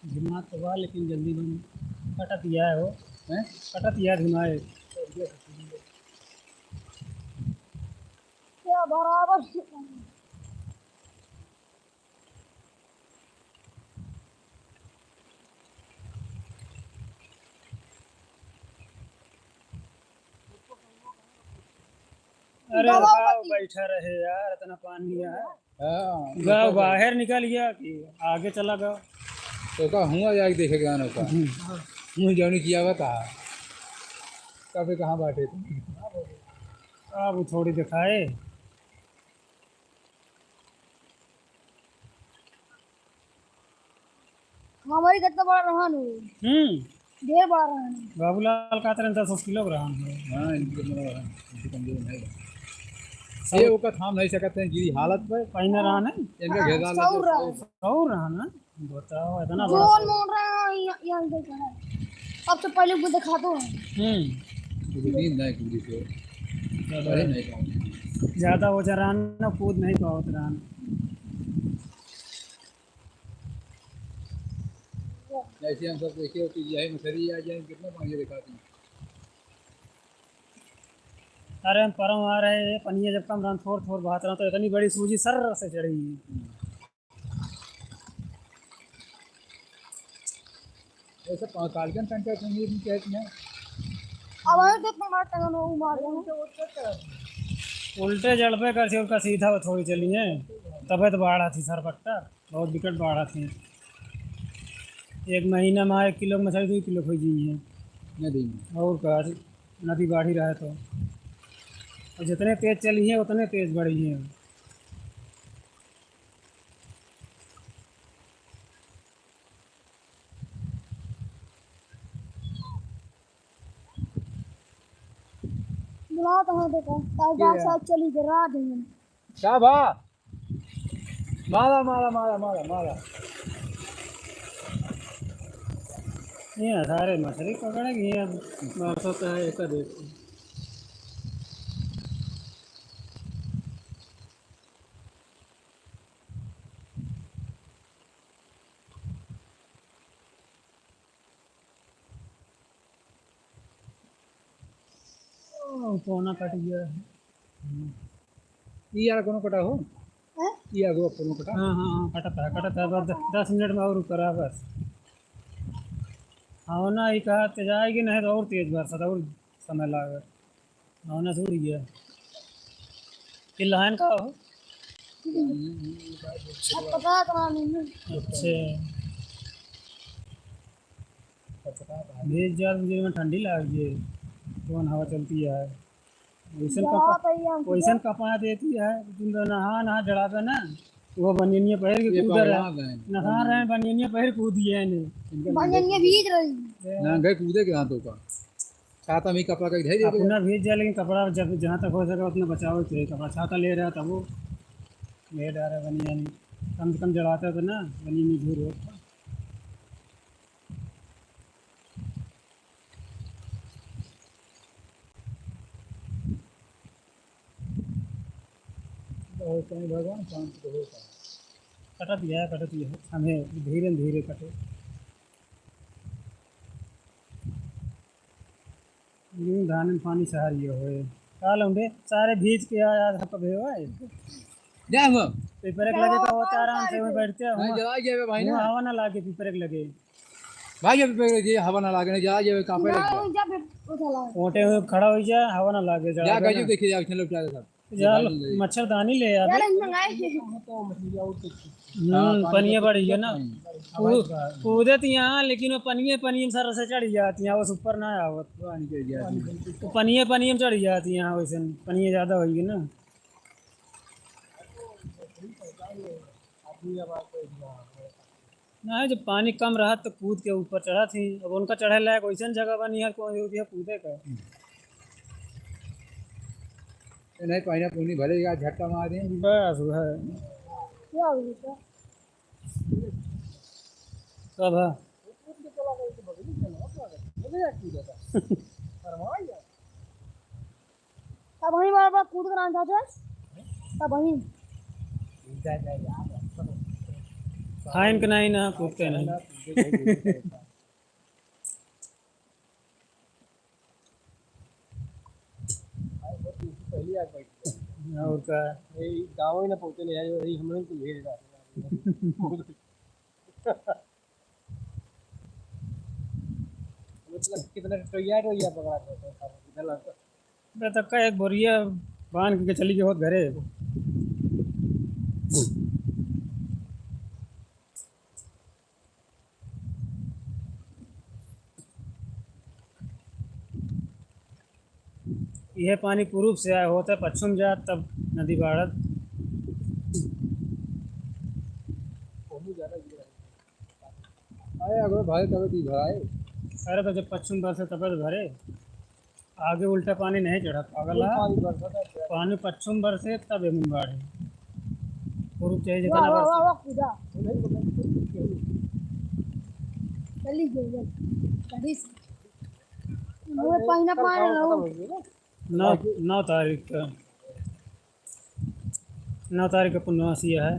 A: दिमाग तो बा लेकिन जल्दी बन कटत गया है वो।
F: हैं?
A: कटत गया दिमाग।
C: क्या बराबर।
A: अरे गाँव बैठा रहे यार, इतना पानी है।
F: हाँ
A: गाँव बाहर निकल गया कि आगे चला गया।
F: तो का हुआ जाके देखे गानों का मुँह जौनी किया हुआ कहा कभी कहाँ बाटे तुम।
A: अब थोड़ी दिखाए।
C: हमारी कितना बड़ा रहन हो। ढेर बड़ा रहन है।
A: बाबूलाल का तरह 10 किलो रहन है।
F: हाँ इनके मतलब इनकी कमजोर नहीं है ये ओका थाम नहीं सकते हैं गिरी हालत पर
A: पहिना रहन है।
F: इनका घेरा
C: सौर रहन।
A: और रहन है बताओ इतना बड़ा।
C: जोन मोड़ रहा है यहाँ देख रहा है। अब तो पहले को दिखा दो।
F: नींद नहीं पूरी से अरे नहीं पाऊंगी।
A: ज्यादा हो जा रहन ना कूद नहीं पाओ रहन।
F: जैसे हम सब देखे हो कि यही मछली आ जाए कितना पानी दिखाती है।
A: अरे हम परम आ रहे हैं पनिया जब कम रन थोड़ थोड़ बहात रहा तो इतनी बड़ी सूजी सर से चढ़ी।
F: ऐसा कालकन कंटा संगीत में कहते हैं।
C: अब हमें कितना बड़ा टंगन हो मार रहे हैं।
A: उल्टे जड़ पे कर उनका सीधा वो थोड़ी चली है तबे तो बाढ़ थी सरपट्टा बहुत विकट बाढ़ थी। एक महीना में 1 किलो मछली 2 किलो खोई जी है
F: नदी में
A: और का नदी बाढ़ी रहे तो और जितने तेज चली है उतने तेज बढ़ी है।
C: बुला तो हाँ देखो तार साथ चली गिरा देंगे।
F: क्या बा मारा मारा मारा मारा मारा
A: ये सारे मछली पकड़ेगी अब बरसात है एक देख। पौना कट गया है।
F: ये यार कोनो कटा हो
C: हैं?
F: ये आगो कोनो कटा।
A: हाँ हाँ हाँ कटता है बस 10 मिनट में और ऊपर आ बस। हाँ ना ही कहा तेज आएगी नहीं तो और तेज बरसात और समय लागत। हाँ ना सूर गया ये लाइन का हो।
C: अब पता तो नहीं।
A: अच्छे भेज जा मुझे में ठंडी लग गई कौन हवा चलती है वैसन वैसन कपा देती है तुम तो नहा नहा जड़ावे ना वो बनियनिया पहन के कूद रहे नहा रहे हैं बनियनिया पहन कूदिए ने
C: बनियनिया भीज रही
F: ना गए कूदे के हाथों का छाता में कपड़ा का धैर्य
A: अपना भीज जाए लेकिन कपड़ा जब जहाँ तक हो सके उतना बचाओ चाहिए। कपड़ा छाता ले रहा था वो ले डा रहा बनियानी कम से कम जड़ाता था ना बनियानी झूर हो।
F: भगवान शांत हो
A: कटत गया हमें धीरे धीरे कटे। यूं धान में पानी सहार ये होए काल होंगे सारे भीज के आया सब होए
F: जा हम
A: पेपर एक लगे तो होता आराम से वहीं बैठते हैं।
F: नहीं जला गया भाई ना
A: हवा ना लागे पेपर एक लगे
F: भाई अब ये हवा ना लागे जा ये कांपे लग
C: जा
A: ओटे हुए खड़ा हो जा हवा ना लागे
F: जा गजब देखिए जा चलो उठा सब।
A: जाल मच्छरदानी ले आवे।
C: यार मंगाए।
A: पनिया बढ़ी है ना, कूदत यहाँ, लेकिन वो पनिये पनिये में सर से चढ़ी जाती हैं, वो ऊपर ना आवत।
F: पानी चढ़ जाती है।
A: वो पनिये पनिये में चढ़ी जाती हैं, वैसे पनिये ज़्यादा होगी ना। ना जब पानी कम रहा तो कूद के ऊपर चढ़ा थी, अब उनका चढ़े लायक वैसन जगह बनी है, कौन होती है कूदे का।
F: नहीं पानी पूनी भले यार झटका मार दें।
A: बस वह
C: क्या हो गया?
A: कब है?
C: तब वहीं बार बार कूद कर आना चाहते, तब वहीं।
A: खाइन के नहीं ना कूदते नहीं। और का
D: गाँव ही ना पहुँचे नहीं यार, यही हम लोग को भेज रहा। मतलब कितना टोया टोया पकड़ा करते।
A: तब का एक बोरिया बांध के चली गई होत घरे। यह पानी पूर्व से आया होता है, पश्चिम जात तब नदी बाढ़त।
F: अरे अगर भाई तब ती भराए।
A: अरे तो जब पश्चिम बरसे तब तो भरे, आगे उल्टा पानी नहीं चढ़ा पागल। पानी पश्चिम बरसे तब एमुन बाढ़े, पूर्व चाहिए जितना
C: वाह वाह
A: बरसे।
C: वाह वाह कूदा चली गई गाड़ी से वो पानी ना पानी रहो।
A: 9 तारीख का, 9 तारीख का पूर्णमासी है।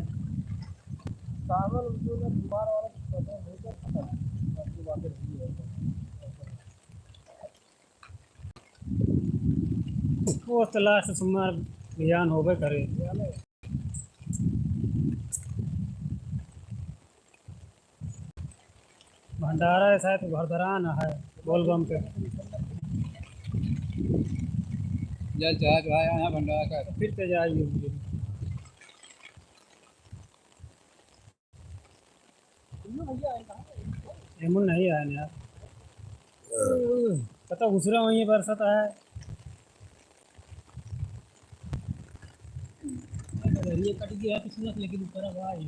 A: वो तो लास्ट सोमवार बिहान होबे करे। भंडारा ऐसा है तो भरधरान है बोलबम पे।
F: जल चढ़ा चढ़ाया यहाँ भंडारा कर।
A: फिर ते जाइए। हेमुन नहीं आया यार, पता घुसरा वहीं बरसात है। ये कट गया पिछला, लेकिन ऊपर अब आई।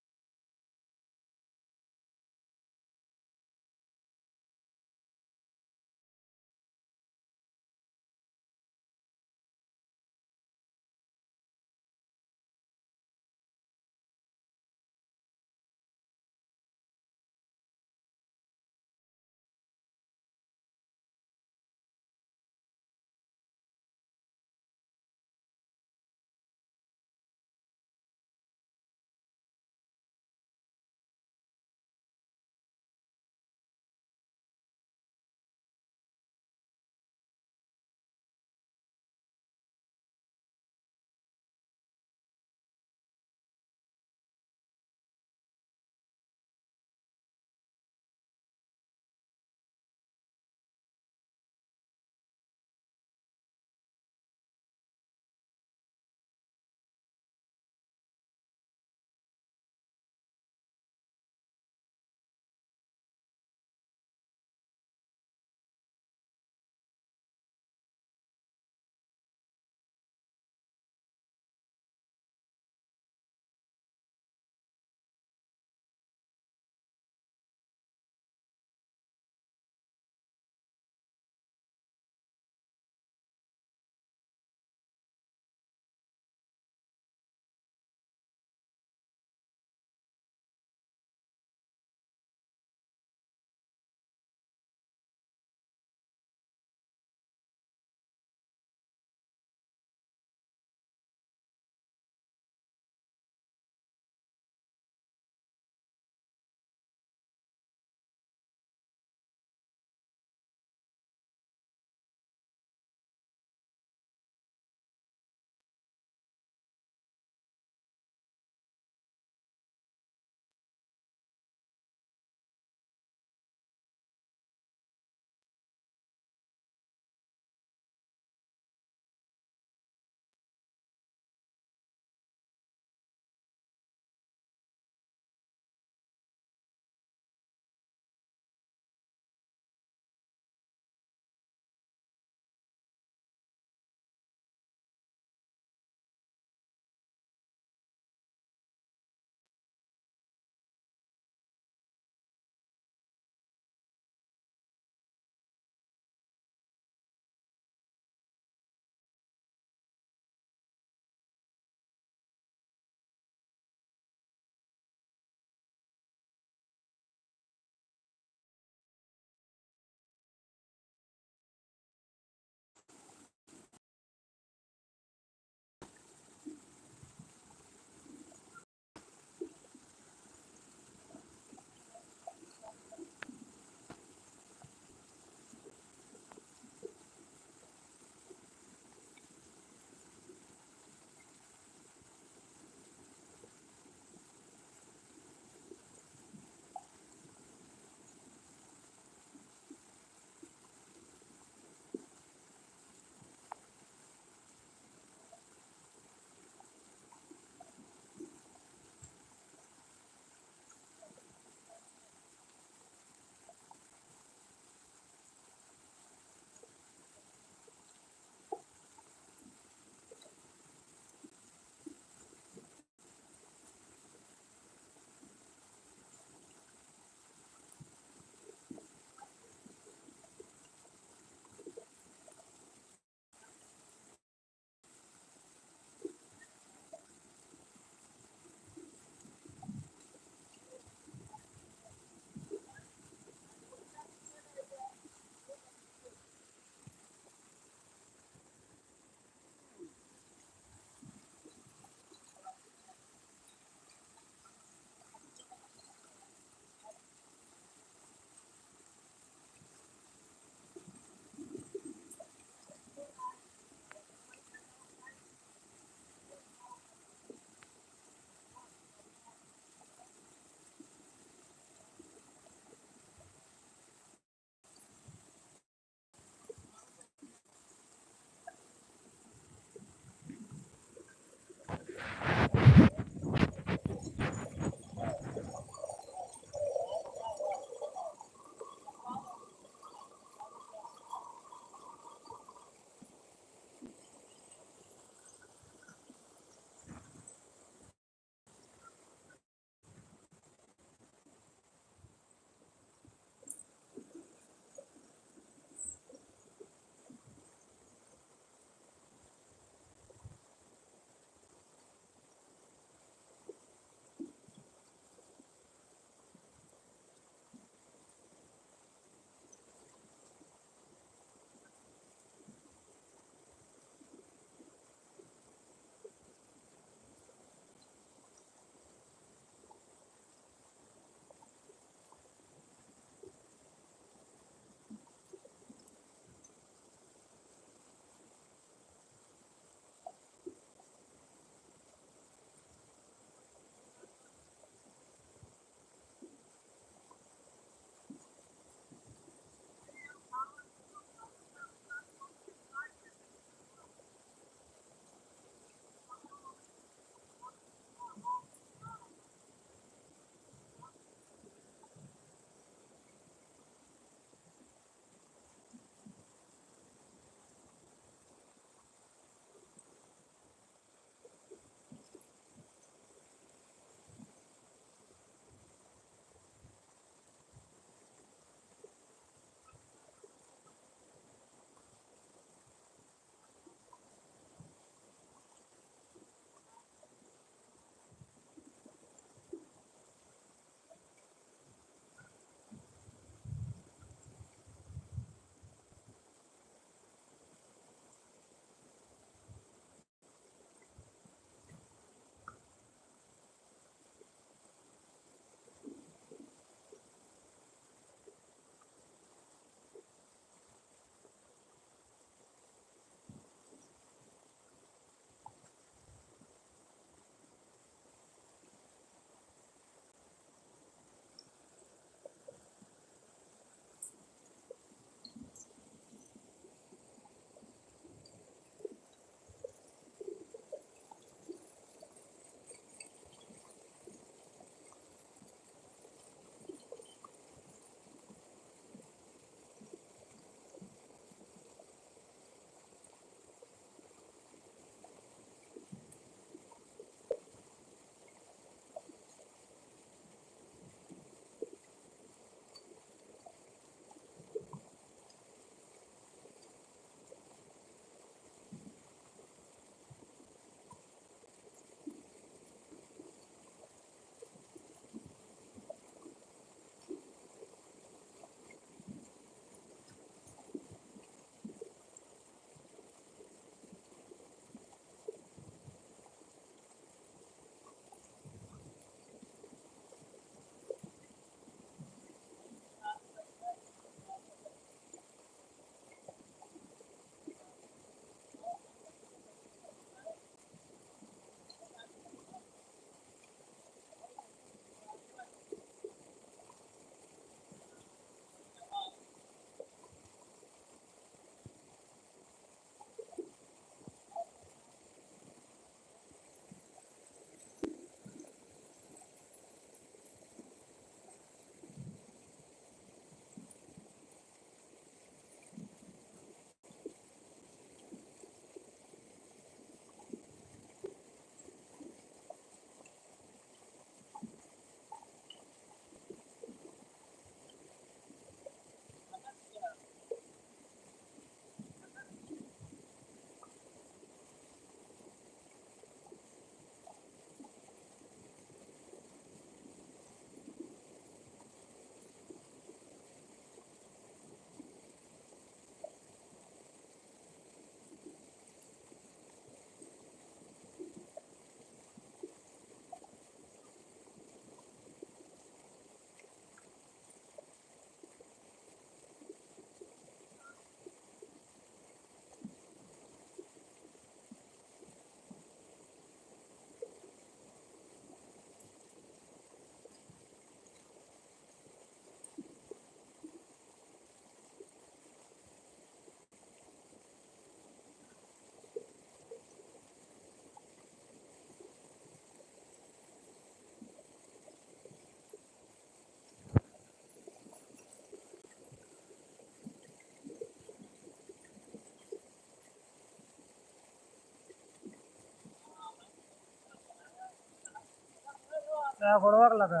A: क्या गोड़वा के लगा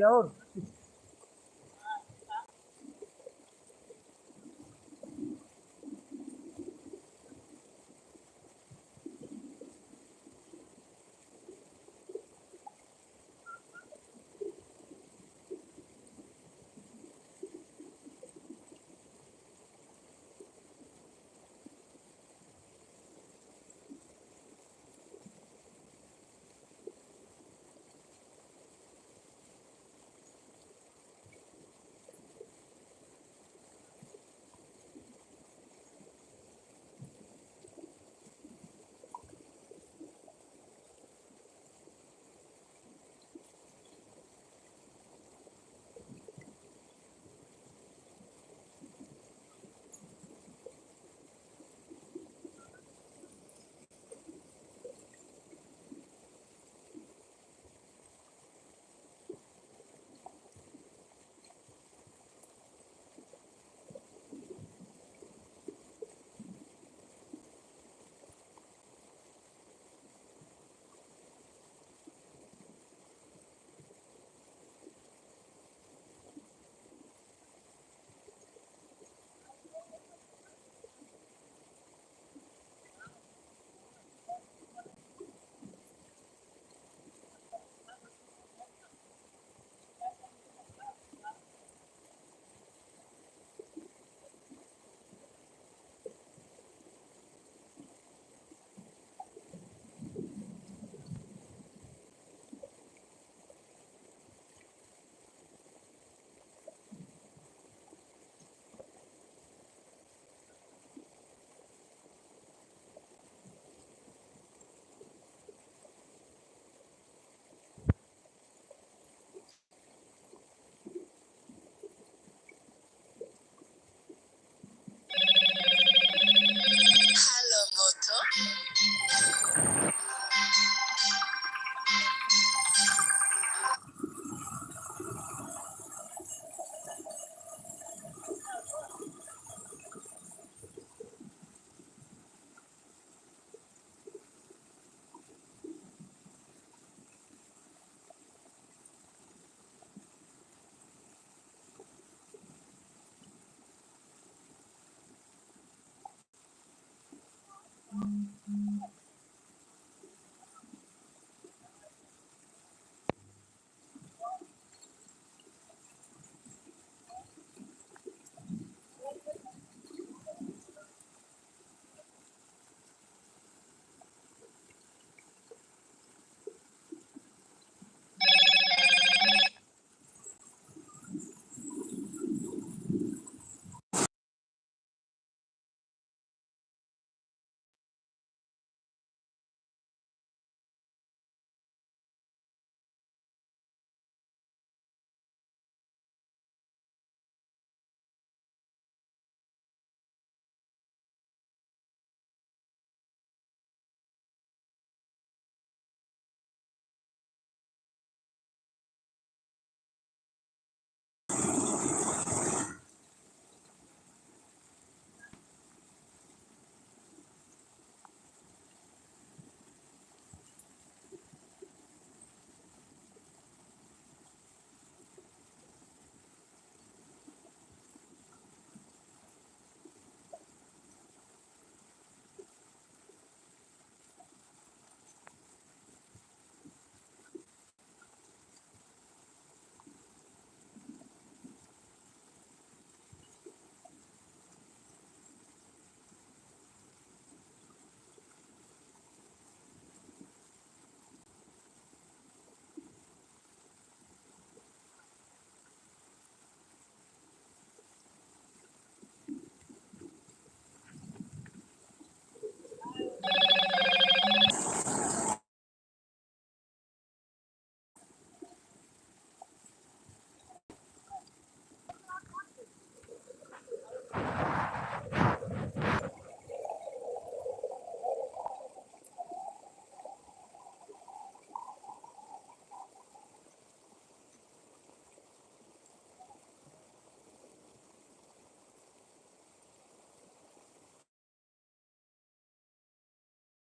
A: और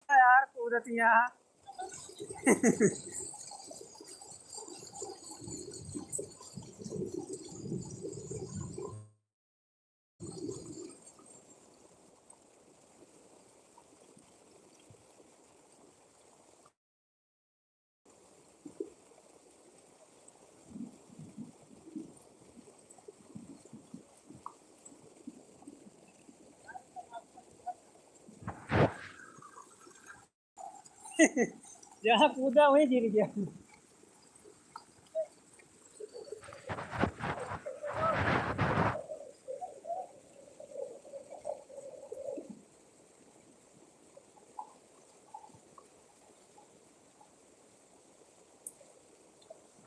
A: यार कूदत यहाँ। जहाँ कूदा वहीं गिर गया।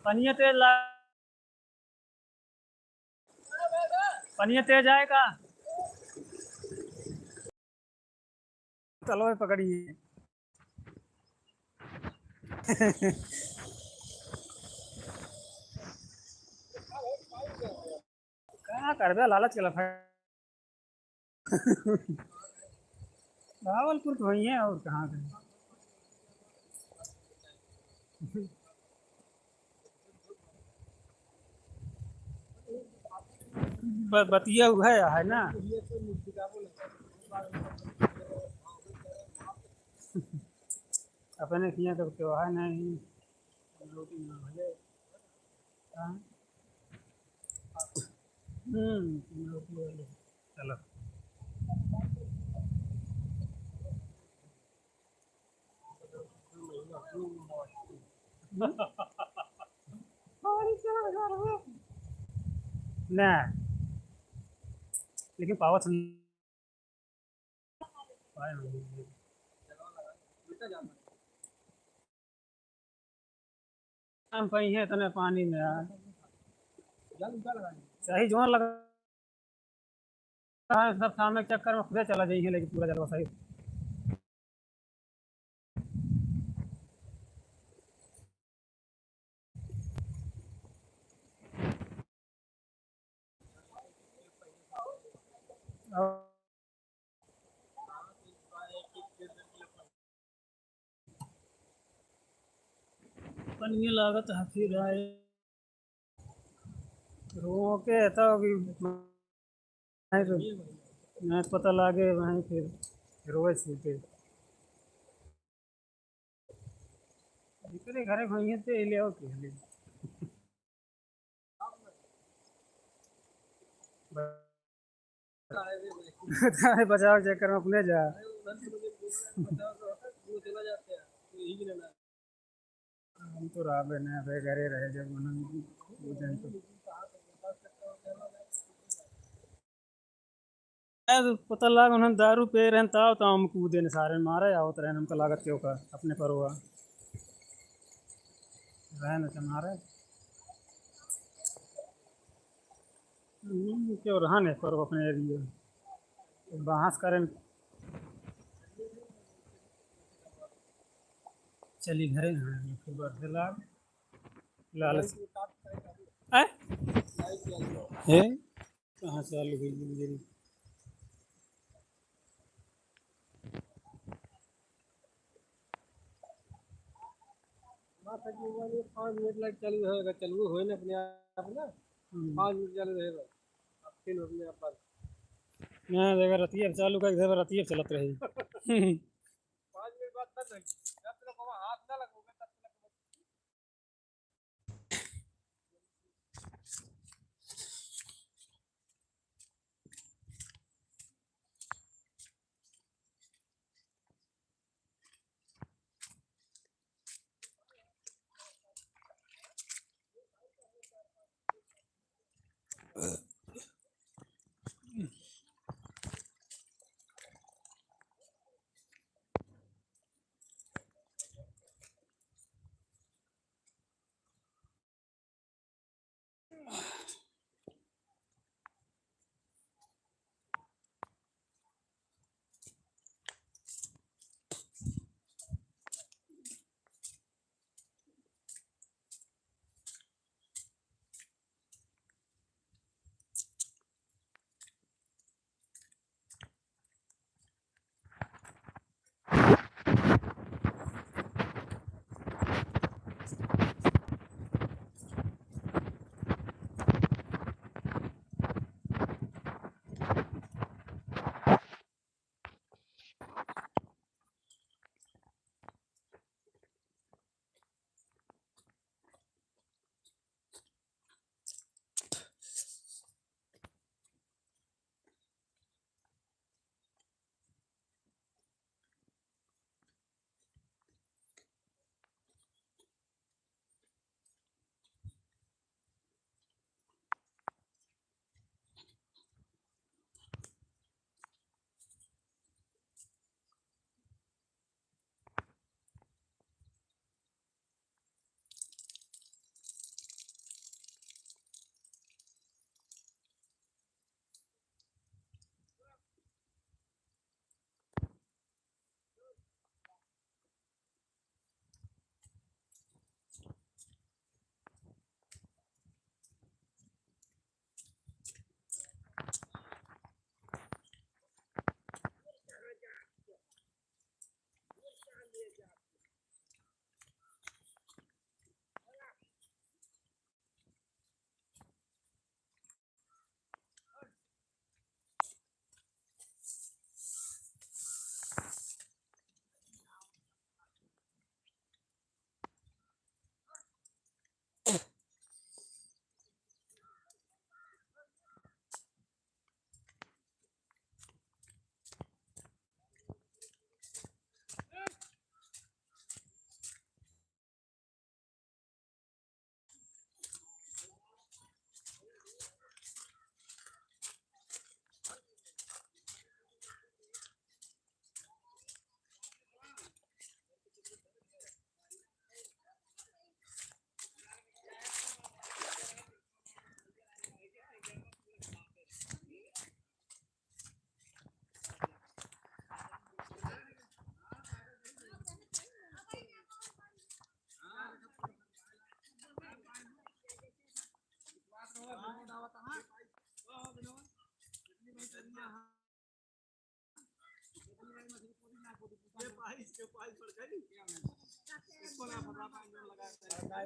A: पनिया तेज ला, पनिया तेज आएगा। तलवार पकड़िए। का करबे लालच के लफा। भागलपुर तो वही है और कहाँ के। बतिया हुआ है ना। अपने किया तो त्योहार नहीं रोटी ना भले। हाँ रोटी वाले चलो। ना लेकिन पावत हम पई है तने पानी में यार। सही जोर लगा सब सामने के चक्कर में खुदे चला जाइए, लेकिन पूरा जलवा सही। पनिया लागत है फिर आए रोके तो नहीं पता लागे वहीं फिर रोए छूटे इतने घरे भइए ते ले आओ के ले। बचाव चक्कर में अपने जा। हम तो राबे ना बे घरे रहे जब उन्होंने तो पता लाग उन्होंने दारू पे रहन ताव तो हम कूदे ने सारे मारे आवत रहन हमको लागत क्यों का अपने पर हुआ रहन से मारे क्यों रहने पर अपने एरिया बांस करें चली घरे फिर लाग लालच है कहाँ चालू हुई मेरी।
D: 5 मिनट लाइट चालू रहेगा, चालू होए ना अपने आप ना। 5 मिनट चालू रहेगा फिर अपने आप बंद।
A: ना अगर रतिया चालू कर दे रतिया चलत रही।
D: 5 मिनट बाद बंद होगी, जब तक हाथ ना लगोगे तब तक।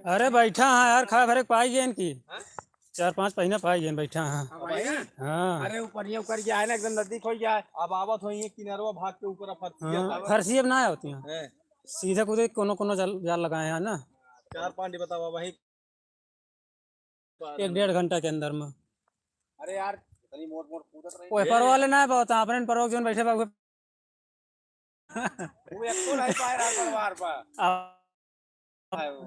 A: अरे बैठा हाँ यार, खा भरे पाई गए इनकी। 4-5 महीना पाई गए बैठा हाँ। हाँ
D: अरे ऊपर ये ऊपर गया है ना, एकदम नजदीक हो गया है।
B: अब आवत होई है किनारवा भाग के ऊपर फरसिया
A: हाँ, फरसी अब ना होती हैं, सीधे कूदे कोनो कोनो जाल जाल लगाए हैं ना।
B: 4-5 बतावा वही
A: 1-1.5 घंटा के अंदर में।
D: अरे यार
B: इतनी मोट मोट कूदत रही।
A: ओए पर वाले ना बहुत अपने पर जोन बैठे बाबू।
D: वो एक तो नहीं पाए रहा परिवार पर।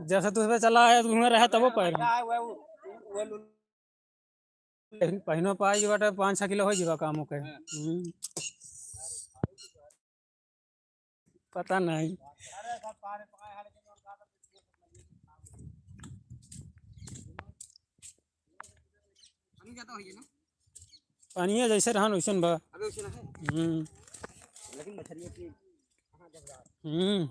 A: जैसे तू पे चला है तुम्हें रहा तब वो पैर
D: क्या है वो वो
A: पहिनो पाई बाटे 5-6 किलो हो जीवा काम के। पता नहीं। पानी जैसे रहन वैसन बा।
E: लेकिन मछलियों की
A: हम्म।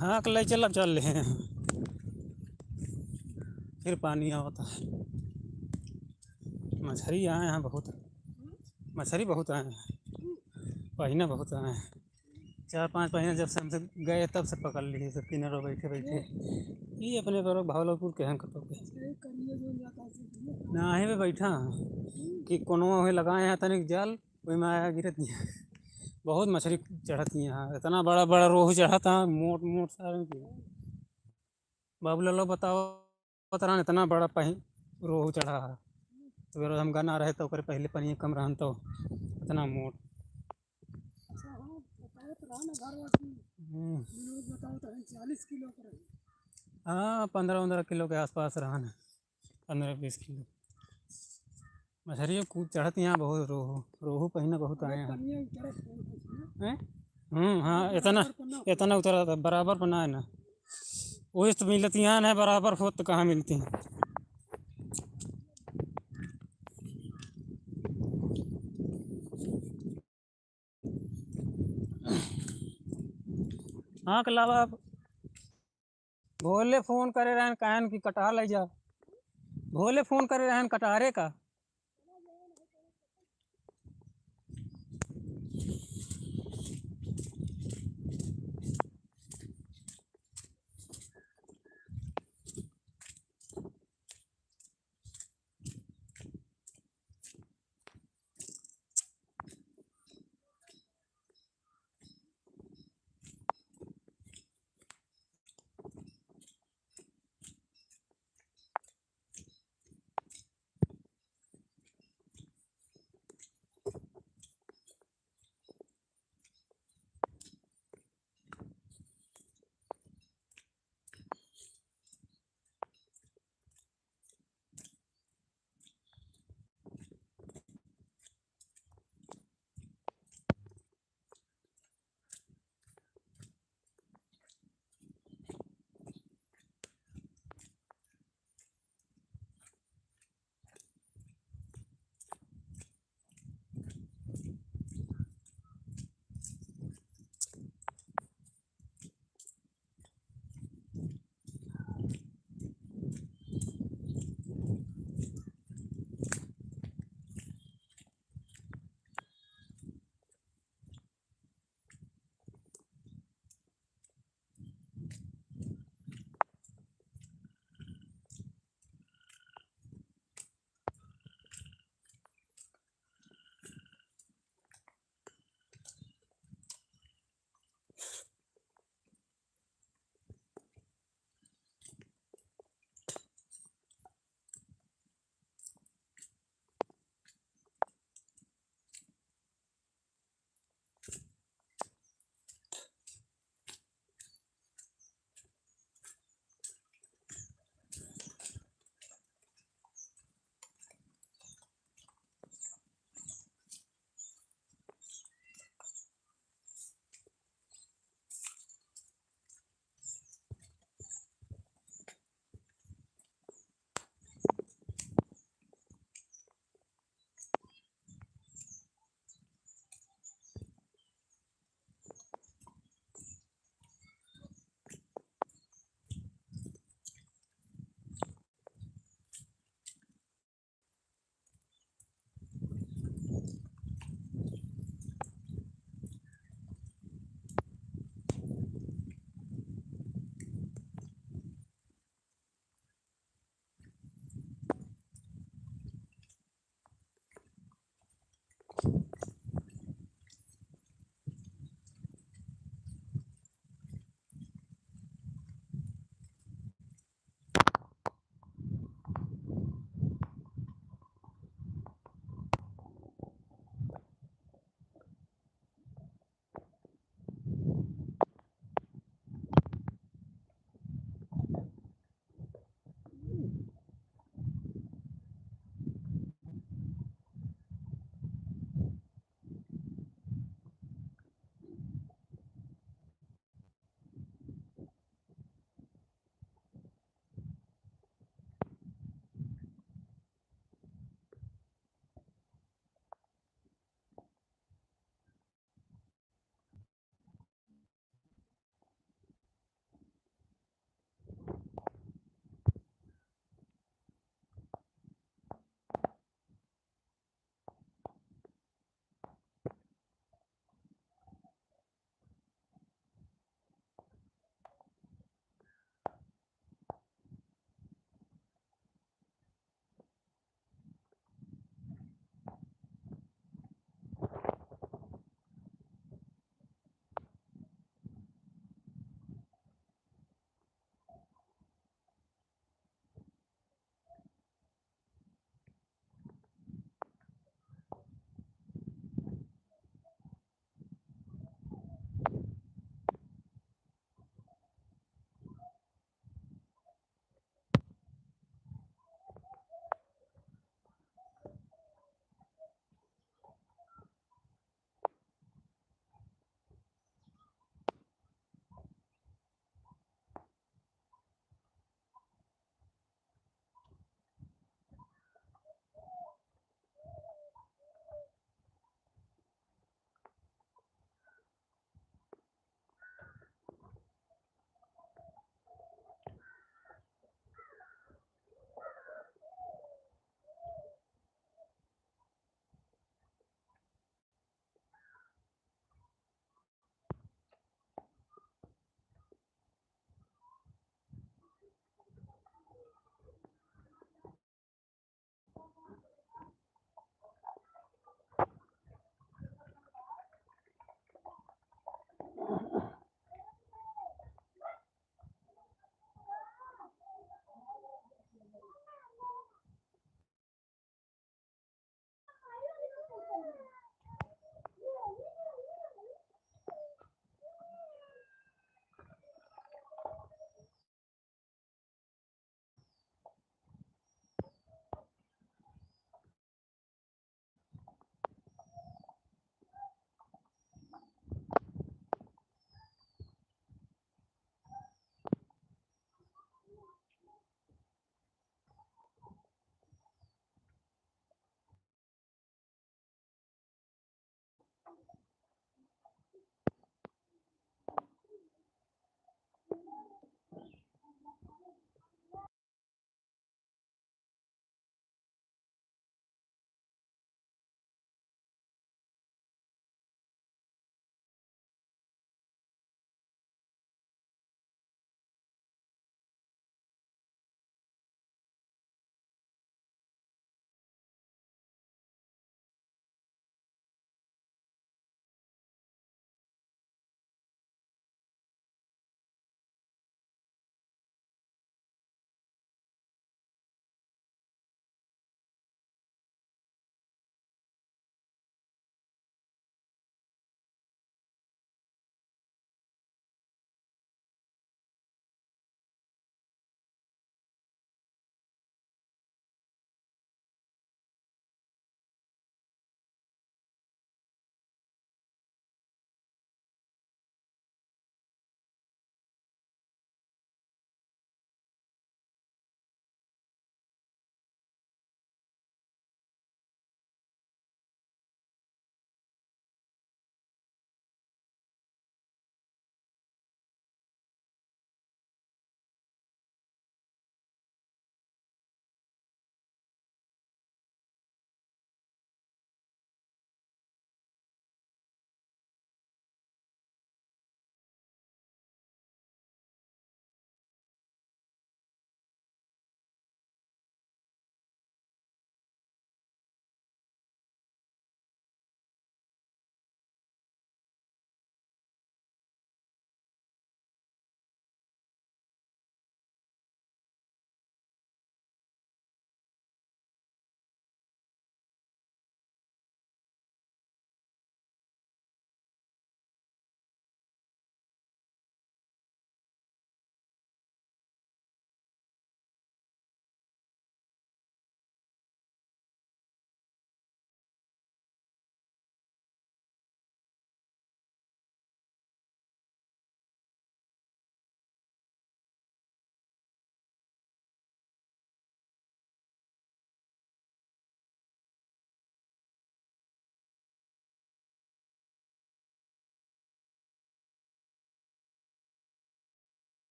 A: हाँ ले चल अब चल रहे हैं, फिर पानी आता है। मछली आए हैं बहुत, मछली बहुत आए हैं, पहिना बहुत आए हैं। 4-5 महीना जब से हमसे गए तब से पकड़ लिए सब किनारों बैठे बैठे। ये अपने पर भावलपुर के हैं कतौ के ना पे बैठा कि कोनो हुए लगाए हैं तनिक जाल वही में आया गिरत नहीं। बहुत मछली चढ़ती हैं यहाँ, इतना बड़ा बड़ा रोहू चढ़ता है, मोट मोट सारे की। बाबू लाल बताओ बता इतना बड़ा पही रोहू चढ़ा है। तो फिर हम गाना रहे तो ओकरे पहले पनिया कम रहन तो इतना मोट।
D: 40 किलो का रही।
A: हाँ 15-15 किलो के आसपास रहन, 15-20 किलो मछली कूद चढ़ती यहाँ बहुत। रोहू रोहू पहिना बहुत आए हैं। हैं? हाँ इतना इतना उतरा था बराबर बना है ना, वही तो मिलती यहाँ है बराबर हो तो कहाँ मिलती हैं। हाँ के अलावा भोले फोन करे रहन कहन कि कटहर ले जा, भोले फोन करे रहन कटहरे का।